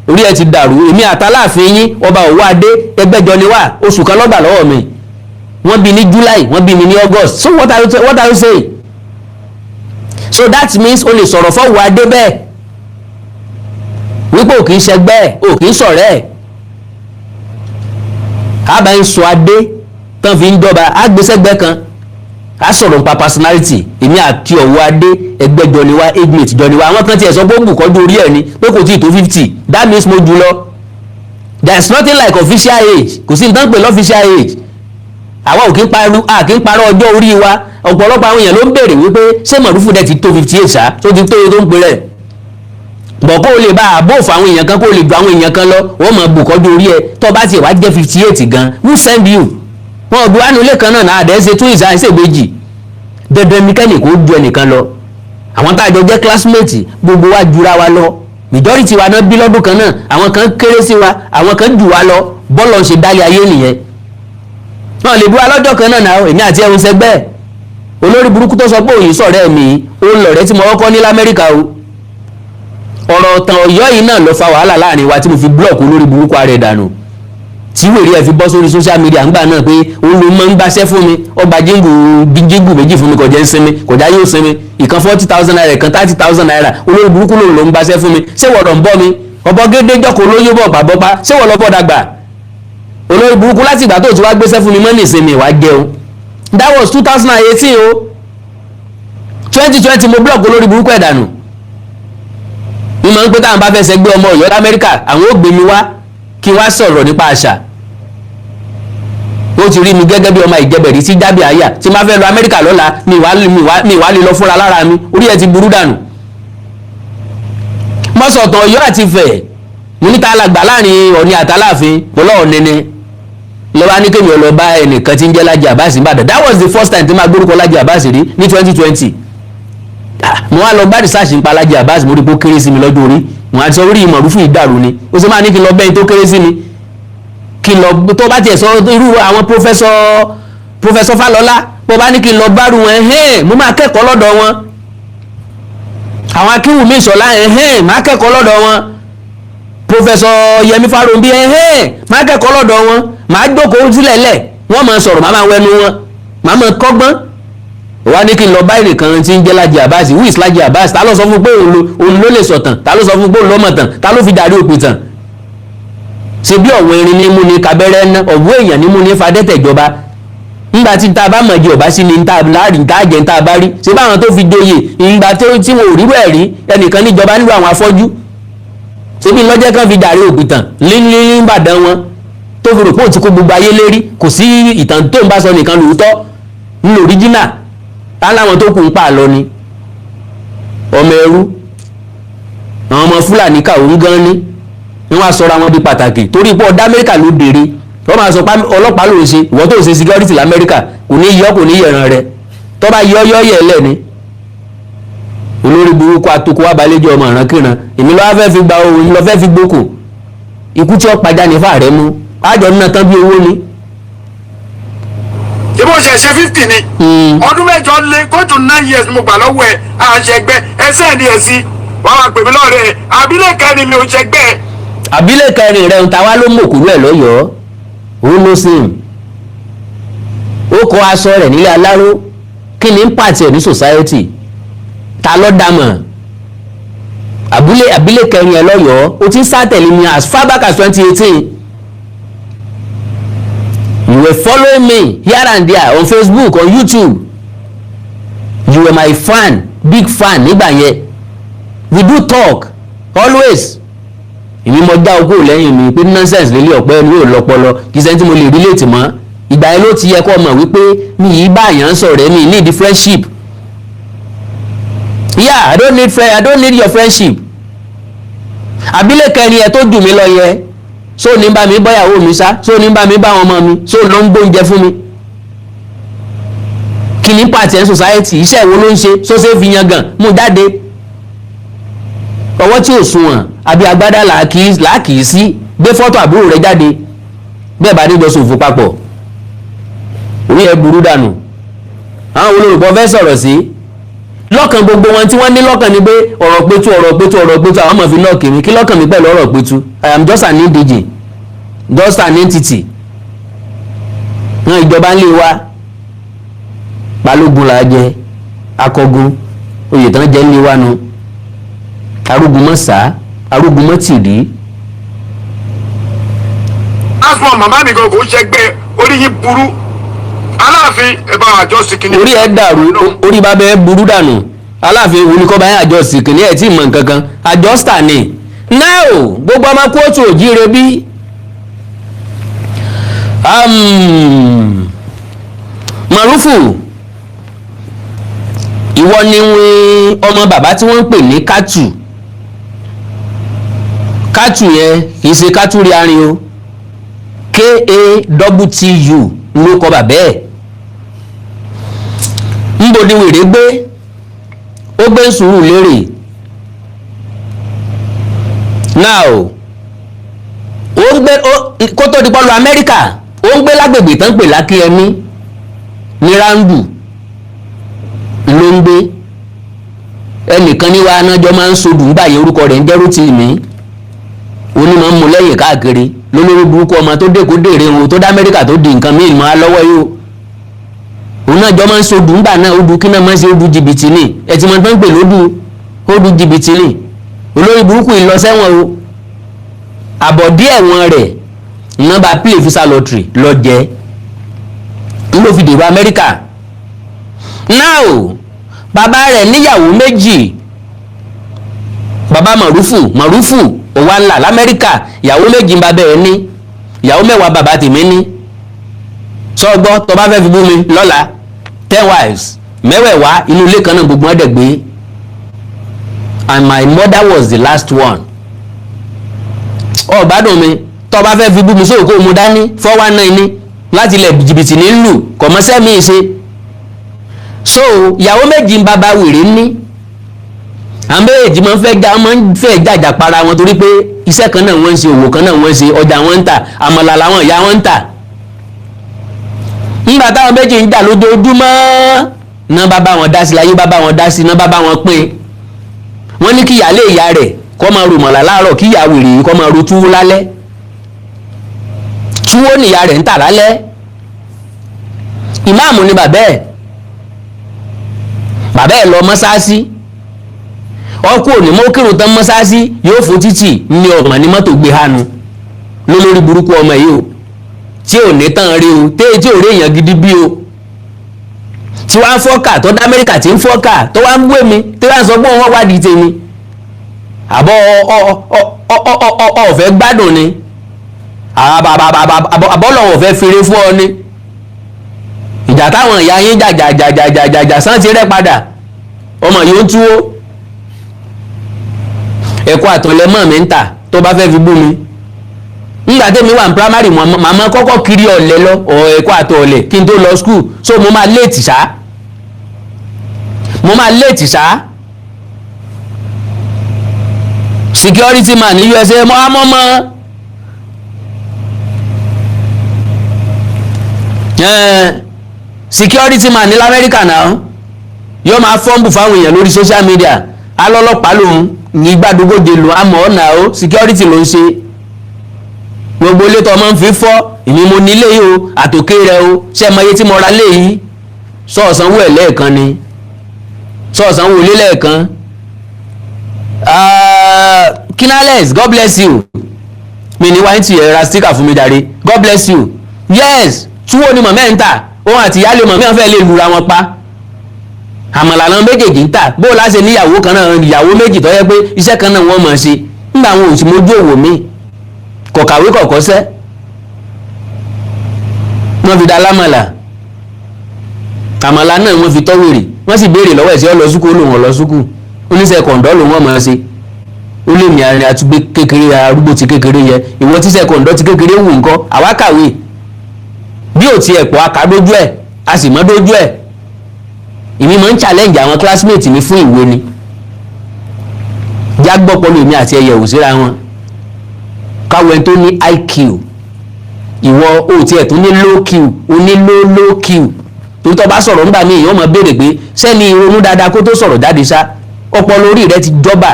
Orí ẹ ti dàrú. Èmi àtàláàfin yín, ọba Òwò Adé, ẹgbẹ́jọ ni wá. Oṣù kan lọ́gbà lọ́wọ́ mi. Wọ́n bí ní July, wọ́n bí mi ní August. So what are you saying? So that means o lè sọ̀rọ̀ fọ́wọ́ Adé bẹ́ẹ̀ wípé ò kì í ṣẹgbẹ́ ẹ̀, ò kì í sọ̀rẹ́ ẹ̀. Àbá ń sọ adé tán fi ń jọba, àgbésẹ́gbẹ́ kan, a sọ̀rọ̀ nípa personality. Èmi àti ọ̀wọ́ adé, ẹgbẹ́jọ ni wá, age mate jọ ni wá. Àwọn kan tiẹ̀ sọ pé ó ń bùkọ́jú orí ẹ̀ ni, pé kò tí ì tó 50. That means mo jù lọ. There is nothing like official age. Kò sí nǹkan pè l'official age. Àwa ò kí ń parọ́, a kì í parọ́ ọjọ́ orí wa. Ọ̀pọ̀lọpọ̀ àwọn èèyàn ló ń béèrè wípé ṣé Mọ̀rúfù dẹ̀ ti tó 58 ṣá, tó ti tó iye tó ń pè rẹ̀ bọ̀, kó o lè bá àbò fún àwọn èèyàn kan, kó o lè ju àwọn èèyàn kan lọ, wọ́n mọ̀ bùkọ́jú orí ẹ̀. Tó bá tiẹ̀ wá jẹ́ 58 gan, who send you? Wọn ò bí wánú ilé kan náà náà, àdẹ́ ṣe tún ìsà ìṣèbejì. Dandan ní kẹ́nì kó ju ẹnìkan lọ. Àwọn tá a jọ jẹ́ classmate, gbogbo wa jura wa lọ. Majority wa náà bí lọ́dún kan náà. Àwọn kan kéré sí wa, àwọn kan jù wa lọ. Bọ́ọ̀lù ṣe dálé ayé nìyẹn. Wọn lè bí wa lọ́jọ́ kan náà náà. Èmi àti ẹ̀hún sẹgbẹ́. Olórí burúkú tó sọ pé òyìn sọ̀rẹ́ mi, ó ń lọ̀rẹ́ tí mo kọ́kọ́ ní lamẹ́ríkà o. Ọ̀rọ̀ ọ̀tàn Ọ̀yọ́ yìí náà ló fa wàhálà láàrin wa tí mo fi block olórí burúkú ara ẹ̀ dànù, tí wèrè ẹ̀ fi bọ́ sórí social media ńgbà náà pé òun ló máa ń gbaṣẹ́ fún mi. Ọgbà jíngù jíngù méjì fún mi, kò jẹ́ ń sinmi, kò já yóò sinmi. Ìkan ₦40,000, ìkan ₦30,000. Olórí burúkú lòun ló ń gbaṣẹ́ fún mi. Ṣé wọ́n ń bọ́ mi? Ọ̀bọ gédé jọ́kọ̀ olóyún bọ̀ bàbọ́pá. Ṣé wọ́n lọ bọ́ dàgbà? Olórí burúkú, láti ìgbà tó ti wá gbéṣẹ́ fún mi mọ́ nìsinmi wá jẹun. That was 2018 o. 2020 mo block olórí burúkú ẹ̀ dànù. Ní mọ̀ ń pé táwọn bá fẹ́ sẹ́gbẹ́ ọmọ Ọ̀yọ́ lamẹ́ríkà, àwọn ò gbé mi wá kí wá sọ̀rọ̀ nípa àṣà. Ó ti rí mi gẹ́gẹ́ bí ọmọ ìjẹbẹ̀rí tí jábì àyà tí má fẹ́ lọ Amẹ́ríkà lọ́la. Mi wá lè lọ fúnra lára mi. Orí ẹ ti burú dànù. Mọ́sọ̀tàn Ọ̀yọ́ àti Ifẹ̀, mo níta alàgbà láàrin Ọ̀ní àtàláàfin, mo lọ́ọ̀ nẹni lọ́wọ́ ní kémi ọlọ́ba ẹnìkan tí ń jẹ́ Lájí Abbas Ìbàdàn. That was the first time tí máa gbórúkọ Lájí Abbas rí ní 2020. Mo wá lọ bá research nípa Lájí Abbas, mo rí pé ó kéré sí mi lọ́jọ́ orí. Mo àti sọ orí Ìmọ̀rúfù ìdàrú ni. Ó sì máa ní kí n lọ bẹ́ẹ̀ tó kéré sí mi, kí n lọ tó bá tiẹ̀ sọ irú àwọn professor Fálọlá. Bó bá ní kí n lọ bárù wọn, ẹ̀hẹ́n, mo máa kẹ́kọ̀ọ́ lọ́dọ̀ wọn. Àwọn Akínwùmí Ìṣọ̀lá, ẹ̀hẹ́n, máa kẹ́kọ̀ọ́ lọ́dọ̀ wọn. Professor Yẹmí Fáròǹbí, ẹ̀hẹ́n, máa kẹ́kọ̀ọ́ lọ́dọ̀ wọn. Máa jókòó sílẹ̀ lẹ̀, wọ́n máa sọ̀rọ̀, máa máa wẹnu wọn, máa máa kọ́gbọ́n. Wá ní kí n lọ bá ẹnìkan tí ń jẹ́ Lájí Abbas. Who is Lájí Abbas? Ta ló sọ fún pé òun ló lè sọ̀tàn? Ta ló sọ fún pé òun ló mọ̀ tàn? Ta ló fi dàrí òpin tàn? Ṣe bí ọ̀wọ́n irin ní mú ní kabẹ́rẹ́ ná, ọ̀wọ́ èèyàn ní mú ní fadẹ́tẹ̀jọba. Ńgbà tí ta bá mọ̀ jẹ́ ọ̀bá sí ni ńta láàrin ńta jẹ́ ńta bá rí. Ṣé báwọn tó fi joyè ìgbà tí wọn ò rírọ̀ ẹ̀ rí ẹnìkan níjọba nílò àwọn afọ́jú? Ṣé bí lọ́jẹ́ kan fi dàrí òpin tàn ní Ìbàdàn wọn tó fi rò pé òun ti kó gbogbo ayé lérí? Kò sí ìtàn tó ń bá sọ nìkan lóòótọ́ ńlò original táláwọn tó kù ń pa àlọ ni ọmọ ẹrú. Àwọn ọmọ Fúlàní kàwé ń gan ni wọ́n á sọra wọn di pàtàkì torí pé ọ̀dà Amẹ́ríkà ló béèrè. Wọ́n máa sọ pé ọlọ́pàá ló ń ṣe, ìwọ́n tó ń ṣe security lamẹ́ríkà kò ní yọ, kò ní yẹ̀ràn rẹ. Tó bá yọ yọ yẹ̀ lẹ́ni olórí burúkú atoko wa balẹ̀jọ́ ọmọ ìrankíran. Èmi lọ́wọ́ fẹ́ fi gba owó, èmi lọ́ fẹ́ fi gbókò. Ikú tí ó pajá ní fàárẹ̀ mú àjọ nínú tán bí owó ni. Ṣé bó ṣe ṣe 50 ni? Ọdún 8 lé, go to 9 years mo gbà lọ́wọ́ ẹ̀. À ń ṣẹgbẹ́ ẹsẹ̀ ní ẹ̀ sí wàá máa pè mí lọ́rẹ̀ ẹ̀. Àbílẹ̀ kẹrin mi ò ṣẹgbẹ́ ẹ̀. Àbílẹ̀ kẹrin rẹ̀ ń ta wá ló mọ̀kúrú ẹ̀ lọ́yọ̀ọ́. Òun ló sìn ó kọ aṣọ rẹ̀ nílé aláró. Kí ni impact ẹ̀ ní society? Ta ló dá mọ̀? Àbúlé àbílẹ̀ kẹrin ẹ̀ lọ́yọ̀ọ́, ó ti ń sá tẹ̀lé mi as far back as 2018. You were following me here and there on Facebook, on YouTube. You were my fan, big fan nígbà yẹn. We do talk always. Èmi mo já okó lẹ́yìn mi pé nonsense lélẹ̀, ọ̀pẹ́ ẹni yóò lọ́pọlọ, kì í ṣe tí mo lè relate mọ́. Ìgbà yẹn ló ti yẹ kó mọ̀ wípé mi yìí bá àyàn sọ̀rọ̀, mi need friendship. Yeah, I don't need friend, I don't need your friendship. Àbílẹ̀ kẹrin ẹ tó jù mí lọ yẹ, so ní bá mi bọ́yàwó mi sá, so ní bá mi bá wọn ọmọ mi, so ló ń gbóúnjẹ fún mi. Kí ni pàtì ẹ̀ society? Iṣẹ́ ìwo ló ń ṣe? So ṣe fi yan gàn mú jáde? Ọwọ́ tí ò sunwọ̀n àbí agbádá làákìí sí. Gbé fọ́tò àbúrò rẹ jáde bẹ́ẹ̀ bá níjọ ṣòfò papọ̀. Orí ẹ burú dànù. Àwọn olórúkọ fẹ́ sọ̀rọ̀ sí lọ́kàn gbogbo wọn tí wọ́n ní lọ́kàn ni pé ọ̀rọ̀ Pétu, ọ̀rọ̀ Pétu, ọ̀rọ̀ Pétu, àwọn ọmọ fi náà kiri. Kí lọ́kàn mi pẹ̀lú ọ̀rọ̀ Pétu? I am just an indigene, just an entity. Wọn ìjọba ń lé wa, balógun là á jẹ, akọgun oyè tán jẹ́ ń lé wa nu, arógun mọ́ sá, arógun mọ́ tìrí. Asmọ màmá mi gan kò ń ṣẹgbẹ́. Orí yín burú. Aláàfin, ẹ bá àjọ sí kìíní. Orí ẹ dàrú, orí bàbá ẹ burú dànù. Aláàfin wo ni kọ́ bá yẹn àjọ sí kìíní ẹ̀ tí ì mọ̀ nǹkan kan? Àjọ star ni now. Gbogbo ọmọ kóòtù òjíire bí Marufu, ìwọ ni ọmọ bàbá tí wọ́n ń pè ní Kátù. Kátù yẹn kì í ṣe kátù rí arin o. Kattu ló kọ bàbá ẹ̀. Ńbo ni wèrè gbé? Ó gbé sùúrù lérè. Now, ó ń gbé kó tó di pọ́lú Amẹ́ríkà, ó ń gbé lágbègbè tán pè Lákíyẹmí ní Rándù ló ń gbé. Ẹnìkan ní wàá nájọ máa ń sodù ńgbà yẹn, orúkọ rẹ̀ ń jẹ́ Rótìmí. Onímọ̀ ń mú lẹ́yìn káàkiri lólórí burúkú. Ọmọ tó dé kó dèrè wọn, tó dá Amẹ́ríkà, tó di nǹkan míì mọ́ á lọ́wọ́ yìí o. Òun náà jọ máa ń sodù ńgbà náà. Ó du kí náà máa ń ṣe? Ó du jìbìtì ni. Ẹ ti mọ tó ń pè lódù, ó du jìbìtì ni. Olórí burúkú yìí lọ sẹ́wọ̀n o. Àbọ̀dí ẹ̀wọ̀n rẹ̀ nọ́mbà play visa lottery lọ jẹ́ ń ló fi dèrò Amẹ́ríkà. Now, bàbá rẹ̀ níyàwó méjì. Bàbá Mọ̀rúfù, Mọ̀rúfù òwànlà lamẹ́ríkà, ìyàwó méjì ń bàbá ẹ̀ ní. Ìyàwó 10 bàbá tèmi ní. Sọgbọ́ tó bá fẹ́ fi bú mi lọ́la, 10 wives, mẹ́wẹ̀ẹ̀wá, inú ilé kan náà gbogbo wọn dẹ̀ gbé. And my mother was the last one. Ọ gbádùn mi. Tó bá fẹ́ fi bú mi sóò, kó o mu dání. 419 ní láti ilẹ̀, jìbìtì ní lù kọ̀mọ́sẹ́ mi ṣe. So ìyàwó méjì ń bàbá wèrè ní. Àwọn méjèèjì máa ń fẹ́ jàjà para wọn torí pé iṣẹ́ kan náà wọ́n ń ṣe, òwò kan náà wọ́n ń ṣe, ọjà wọn ń tà, àmàlà làwọn ìyá wọn ń tà. Nígbà táwọn méjì ń jà lójoojúmọ́ náà, bá bá wọn dá sí láyé, bá bá wọn dá sí náà, bá bá wọn pín. Wọ́n ní kí ìyáálé ìyá rẹ̀ kó máa ro mọ̀lá láàárọ̀, kí ìyá wèrè yìí kó máa ro túwó lálẹ́. Túwó nìyá rẹ̀ ń tà lálẹ́. Ìmáàmù ni bàbá ẹ̀. Bàbá ẹ̀ lọ mọ́sáàsì, ọkọ òní mọ́ kírun tán mọ́sáàsì, yóò fò títì ní ọ̀gbọ̀n ní mọ́tò gbé hánu lólórí burúkú ọmọ yìí o, tí ò ní tán rí o, tí ò rí èèyàn gidi bí o, tí wàá ń fọ́kà tó dá Amẹ́ríkà, tí ń fọ́kà tó wàá ń bú èmi, tí wàá ń sọ pé wọ́n wádìí tèmi. Àbọ̀ ọ̀fẹ́ gbádùn ni, àbọ̀lọ̀wọ̀ fẹ́ fèrè fún ọ ni. Ìjà táwọn ìyá yín jàjàjàjàjàjà sán ti rẹ́ padà, ọmọ yìí ó ń túwó ẹ̀kọ́ àtọ̀lẹ́mọ̀ mi ń tà tó bá fẹ́ fi bú mi. Nígbà tẹ́mi wà ní primary, màmá kọ́kọ́ kiri ọ̀lẹ lọ ẹ̀kọ́ àtọ̀ọ̀lẹ̀ kí n tó lọ school, so mo máa late ṣá, mo máa late ṣá. Security man ní USA mọ́ amọ́mọ́ security man ní lamẹ́ríkà náà yóò máa fọ́ǹbù fáwọn èèyàn lórí social media. Alọ́lọ́pàá lòun ní gbàdúgbòde lòun àmọ́ ọ̀nà o, security ló ń ṣe. Gbogbo ilé tó ọmọ ń fi fọ́, èmi mo nílé yìí o, àtòkè rẹ o. Ṣé ẹ mọ iye tí mo ra lé yìí? Sọ̀ọ̀sánwó ẹ̀ lẹ́ẹ̀kan ni, sọ̀ọ̀sánwó ilé lẹ́ẹ̀kan. Kinales, God bless you. Mi ní wáyé tí ẹ ra sticker fún mi jàre. God bless you. Yes, túwó ni mọ̀mẹ́ ń tà. Òun àti ìyáálé mọ̀mẹ́ wọn fẹ́ lè lura wọn pa. Àmàlà náà méjèèjì ń tà. Bó o láṣẹ níyàwó kan náà, ìyàwó méjì tó yẹ pé iṣẹ́ kan náà wọ́n mọ̀ ṣe, nígbà àwọn òsì mójú òwò mi, kọ̀kàwé kọ̀kọ́sẹ́, wọ́n fi da lámàlà. Àmàlà náà wọ́n fi tọ́wèrè. Wọ́n sì béèrè lọ́wọ́ ẹ̀ sí ọlọ́sùkú, ó lòun ọlọ́sùkú, oníṣẹ́ kọ̀ǹdọ́ lòun ọmọ ṣe. Ó lè mi àárín àtúgbé kékeré arúgbó ti kékeré yẹ ìwọ tíṣẹ́ kọ̀ǹdọ́ ti kékeré wù ńkọ́. Àwa kàwé bí ò tiẹ̀ pọ̀, a kà dójú ẹ̀, a sì mọ́ dójú ẹ̀. Èmi máa ń challenge àwọn classmates mi fún ìwé ni. Jágbọ́ pọ̀lú èmi àti ẹyẹ ò síra wọn, káwọn ẹni tó ní IQ. Ìwọ ò tiẹ̀ tó ní low Q, ó ní low low Q. Torí tó bá sọ̀rọ̀ ńgbà míì, èèyàn máa béèrè pé sẹ́ni ronú dáadáa kó tó sọ̀rọ̀ jáde ṣá. Ọpọlọ orí rẹ ti jọba.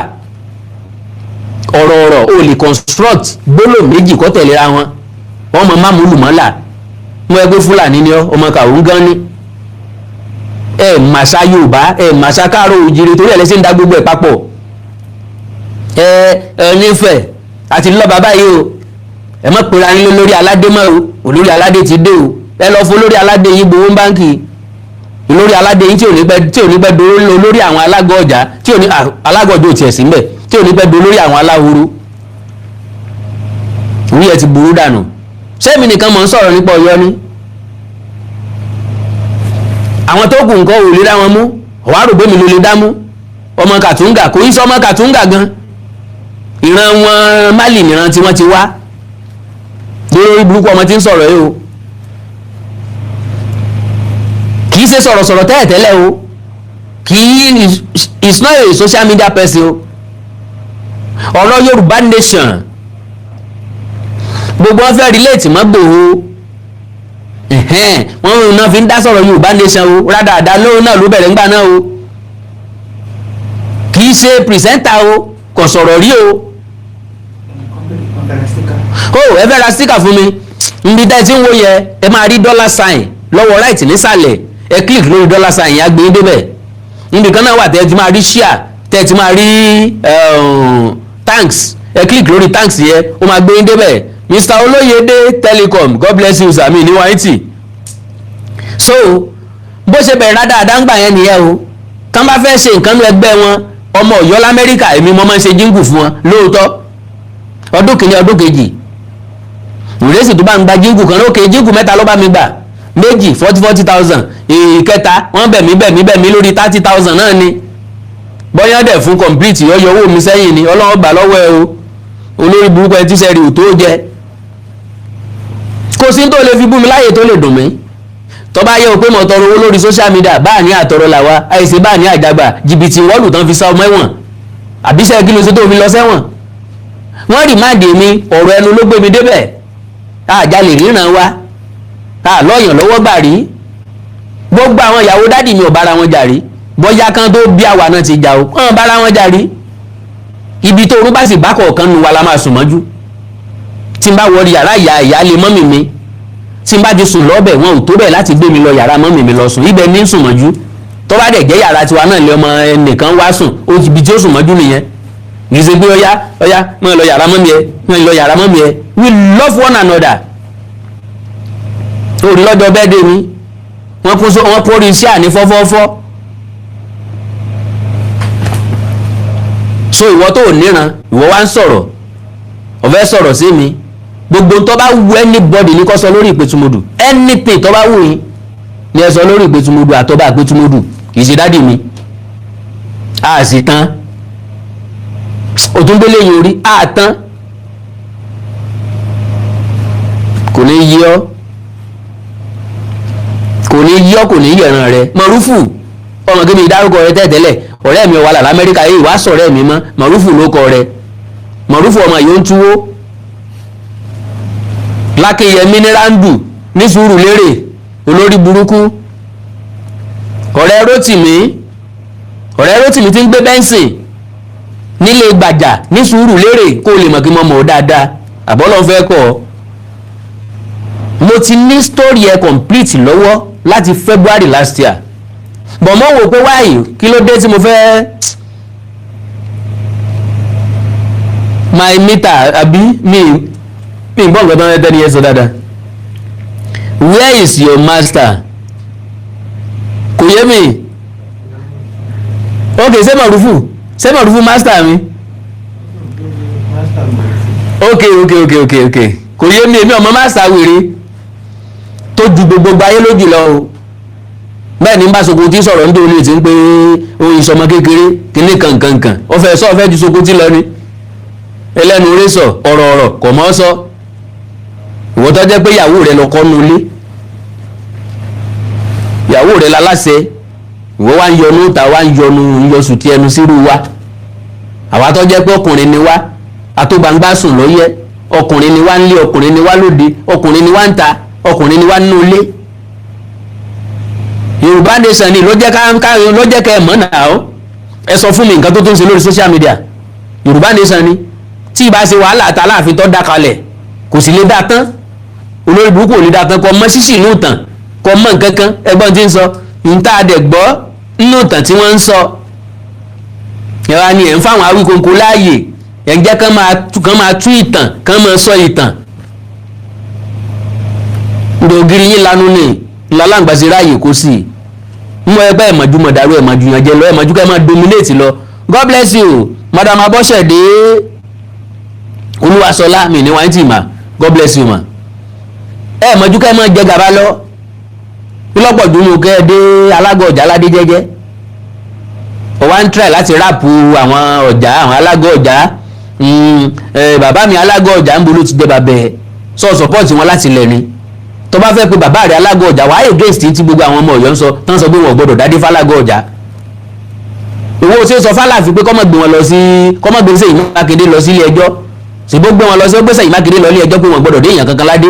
Ọ̀rọ̀ ọ̀rọ̀ o lè construct gbólóhùn méjì kó tẹ̀léra wọn. Wọ́n mọ mámúlùmọ́là wọ́n ẹgbẹ́ Fúlàní ni ọ́, ọmọ kàwé gan ni ẹ màṣá Yorùbá, ẹ màṣá káàró òjìrè, torí ẹ lẹ́sìn ń da gbogbo ẹ̀ papọ̀. Ẹ ẹ nífẹ̀ẹ́ àti lọ́ba báyìí o. Ẹ má pera yín lórí aládé mọ́ o. Olórí aládé ti dé o. Ẹ lọ fún olórí aládé yín gbowó báńkì. Olórí aládé yín tí ò ní pẹ́ do olórí àwọn alágọ̀ ọjà, tí ò ní alágọ̀ ọjà ò tiẹ̀ sí mbẹ̀, tí ò ní pẹ́ do olórí àwọn aláhoro. Orí ẹ ti burú dànù. Sẹ́mi nìkan mọ̀ ń sọ̀rọ̀ nípa Ọ̀yọ́ ni? Àwọn tó kù nǹkan ò lè dá wọn mú. Ọ̀wá rò bẹ́mi ló lè dá mú. Ọmọ Kàtúngà kò í sọ ọmọ Kàtúngà gan. Ìran wọn Málì nìran tí wọ́n ti wá. Lórí burúkú ọmọ tí ń sọ̀rọ̀ yìí o, kì í ṣe sọ̀rọ̀sọ̀rọ̀ tẹ́lẹ̀tẹ́lẹ̀ o. Kì í, is not a social media person o. Ọ̀rọ̀ Yorùbá nation, gbogbo wọn fẹ́ relate mọ́ Ìgbòho. Wọ́n náà fi ń dá sọ̀rọ̀ Yorùbá nation o. Rádàdà lóhùn náà ló bẹ̀rẹ̀ ńgbà náà o. Kì í ṣe presenter o, kò sọ̀rọ̀ rí o. O ẹ fẹ́ ra sticker fún mi, níbi tẹ́ ẹ ti ń wo yẹ, ẹ máa rí dollar sign lọ́wọ́ right nísàlẹ̀. Ẹ click lórí dollar sign yẹn, á gbé yín débẹ̀. Níbi kan náà wà tẹ́ ẹ ti máa rí share, tẹ́ ẹ ti máa rí thanks. Ẹ click lórí thanks yẹn, ó máa gbé yín débẹ̀. Mr Olóyèdè Telecom, God bless you sir. Mi ní wáyé tì. So bó ṣe bẹ̀rẹ̀ dáadáa ń gbà yẹn nìyẹn o. Tán bá fẹ́ ṣe nǹkan ní ẹgbẹ́ wọn, ọmọ Ọ̀yọ́ lamẹ́ríkà, èmi mo máa ń ṣe jingle fún wọn lóòótọ́. Ọdún kìíní, ọdún kejì, ìrẹsì tó bá ń gba jingle kan lókè, jingle mẹ́ta ló bá mi gbà, méjì 40 40,000, ìkẹta wọ́n bẹ̀ mí bẹ̀ mí bẹ̀ mí lórí 30,000 náà ni. Bọ́yá dẹ̀ fún complete, yọyọ owó mi sẹ́yìn ni. Ọlọ́run gbà lọ́wọ́ ẹ o, olórí burúkú ẹ tíṣẹ́ rí ò tó jẹ. Kò sí tó lè fi bú mi láyè tó lè dùn mí. Tó bá yẹ o pé mo tọrọ owó lórí social media, báà ní àtọrọ làwa àìsè, báà ní àjàgbà jìbìtì wọ́ọ̀lù tán fi sá ọmọ ẹ̀wọ̀n. Àbíṣẹ́ kí ló ṣe tó fi lọ sẹ́wọ̀n? Wọ́n remand mi, ọ̀rọ̀ ẹnu ló gbé mi débẹ̀. Àjálè ríran wa. A lọ́yàn lọ́wọ́ gbà rí. Gbogbo àwọn ìyàwó daddy mi ò bára wọn jà rí. Bóyá kan tó bí àwa náà ti jà o, wọn bára wọn jà rí. Ibi tó orú bá sì bá kọ̀ọ̀kan nu wa la máa sùn mọ́jú. Tí n bá wọ yàrá ìyá ìyáálé mummy mi, tí n bá ti sùn lọ́bẹ̀, wọn ò tó bẹ̀ láti gbé mi lọ yàrá mummy mi lọ sùn. Ibẹ̀ ní sùn mọ́jú. Tó bá dẹ̀ jẹ́ yàrá tiwa náà lé ọmọ ẹnìkan wá sùn, ó ti ibi tí ó sùn mọ́jú nìyẹn. Kì í ṣe pé ọyá ọyá, mọ́ ẹ lọ yàrá mummy ẹ, mọ́ ẹ lọ yàrá mummy ẹ. We love one another. Orí lọ́jọ́ bẹ́ẹ̀ dé mi, wọ́n kó wọ́n kórè iṣẹ́ àní fọ́fọ́fọ́. So ìwọ tó níran, ìwọ wá ń sọ̀rọ̀, ó fẹ́ sọ̀rọ̀ sí mi. Gbogbo tó bá wù anybody ní kó sọ lórí Ìpẹ̀tùmọdù. Anything tó bá wù yín ní ẹ sọ lórí Ìpẹ̀tùmọdù àtọ́ba Ìpẹ̀tùmọdù. Kì í ṣe daddy mi. A sì tán òtúngbélé yìí orí a tán, kò ní yí ọ, kò ní yí ọ, kò ní yẹ̀ràn rẹ. Mọ̀rúfù ọmọ kí mi dárúkọ rẹ tẹ́tẹ́lẹ̀, ọ̀rẹ́ mi wà lára Amẹ́ríkà yìí, wàá sọ̀rẹ́ mi mọ́. Mọ̀rúfù ló kọ rẹ. Mọ̀rúfù ọmọ yìí ó ń túwó Lákéyẹmí ní Rándù ní sùúrù lérè, olórí burúkú. Ọ̀rẹ́ Rótìmí, ọ̀rẹ́ Rótìmí tí ń gbé bẹ́ńsìn nílé gbàjà ní sùúrù lérè, kó o lè mọ̀ kí mo mọ̀ ọ́ dáadáa. Àbọ́lọ́ fẹ́ kọ́ ọ. Mo ti ní story ẹ complete lọ́wọ́ láti February last year, but mo wò pé wáyé, kí ló dé tí mo fẹ́ my meter àbí mi gbọ́ nǹkan tó ń tẹ́ni yẹn sọ dáadáa. Where is your master? Kò yé mi. Ok, ṣé Mọ̀rúfù, ṣé Mọ̀rúfù master mi? Ok, kò yé mi. Èmi ọmọ master wèrè tó ju gbogbo ayé lójú lọ o. Bẹ́ẹ̀ ni n bá Sokoti sọ̀rọ̀ ní olè tí ń pé oyin sọmọ kékeré kíní kankankan, ó fẹ́ sọ, ó fẹ́ ju Sokoti lọ ni. Ẹlẹ́nu orí sọ ọ̀rọ̀, ọ̀rọ̀ kò mọ́ sọ. Ìwọ tó jẹ́ pé ìyàwó rẹ lọ kọ́ nu ilé, ìyàwó rẹ láláṣẹ, ìwọ wá ń yọnu ta, wá ń yọnu ń yọ sùtì ẹnu sírú wa. Àwa tó jẹ́ pé ọkùnrin ni wá, àtògbàǹgbà sùn lọ́yẹ́, ọkùnrin ni wá ń lé, ọkùnrin ni wá lóde, ọkùnrin ni wá ń ta, ọkùnrin ni wá nínú ilé. Yorùbá Nation ni ló jẹ́ ká ló jẹ́ kẹ́ ẹ mọ̀ náà ó. Ẹ sọ fún mi nǹkan tó tó ń ṣe lórí social media. Yorùbá Nation ni tí ìbá ṣe wàhálà àtàláàfin tó dá kalẹ̀, kò sì lè dá tán. Olórí burúkú ò lè dá tán. Kò mọ ṣíṣì inú ìtàn, kò mọ nǹkan kan. Ẹgbọ́n tí ń sọ níta dẹ̀ gbọ́ nínú ìtàn tí wọ́n ń sọ ẹ wá ní ẹ̀ ń fáwọn Awíkonko láàyè, ẹ̀ ń jẹ́ kán máa tú ìtàn, kán máa sọ ìtàn. Ndògiri yín lanu ni ńlá ráàyè kó sí i mú ẹgbẹ́ ẹ̀mọ̀jú mọ̀dàrú, ẹ̀mọ̀jú yàn jẹ lọ, ẹ̀mọ̀jú kẹ́ máa dominate lọ. God bless you, Madam Abọ́sẹ̀dé Olúwaṣọlá mi ní wáyé tì mà. God bless you, ma. Ẹ̀mọ̀jú kẹ́ máa jẹ gàba lọ lọ́pọ̀ dùnú, kẹ́ ẹ dé alágọ̀ ọ̀jà aládé jẹ́jẹ́. Ó wá ń try láti wrap àwọn ọ̀jà, àwọn alágọ̀ ọ̀jà. Bàbá mi alágọ̀ ọ̀jà ń bolo ti jẹ́ bàbẹ̀ ẹ̀ sọ support wọn láti lẹ̀ ni. Tó bá fẹ́ pe bàbá rẹ̀ alágọ̀ ọ̀jà, wàá against tí gbogbo àwọn ọmọ Ọ̀yọ́ ń sọ, tán sọ pé wọn ò gbọdọ̀ dádé fálágọ̀ ọ̀jà. Owó ṣe sọ fálàfin pé kọ́mọ̀ gbé wọn lọ sí, kọ́mọ̀ gbé Ṣèyí Mákindé lọ sí ilé ẹjọ́. Ṣèbó gbé wọn lọ sí, ó gbé Ṣèyí Mákindé lọ ilé ẹjọ́ pé wọn gbọdọ̀ dé èèyàn kankan ládé.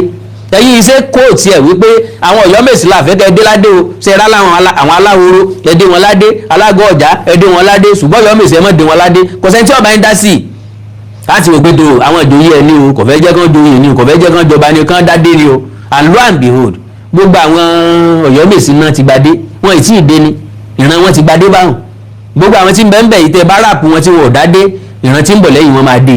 Ẹ̀yin iṣẹ́ kóòtù ẹ̀ wípé àwọn Ọ̀yọ́ Mèsì láàfẹ́ kẹ́ ẹ dé ládé o. Ṣe rá láwọn àwọn aláhoro, ẹ dé wọn ládé, alágọ̀ ọ̀já, ẹ dé wọn ládé, ṣùgbọ́n Ọ̀yọ́ Mèsì, ẹ má dé wọn ládé. Kò sẹ́ni tí ọba ń dá sí i láti wò pé tó àwọn ìjòyè ẹ ní o, kò fẹ́ jẹ́ kán joyè ní o, kò fẹ́ jẹ́ kán jọba ní o, kán dádé ní o. And lo and behold, gbogbo àwọn Ọ̀yọ́ Mèsì náà ti gbadé. Wọn ì tí ì dé ni ìran wọn ti gbadé báwọn. Gbogbo àwọn tí ń bẹ ń bẹ yìí, tẹ bá wrap wọn tí wọn ò dádé, ìran tí ń bọ̀ lẹ́yìn wọn máa dé.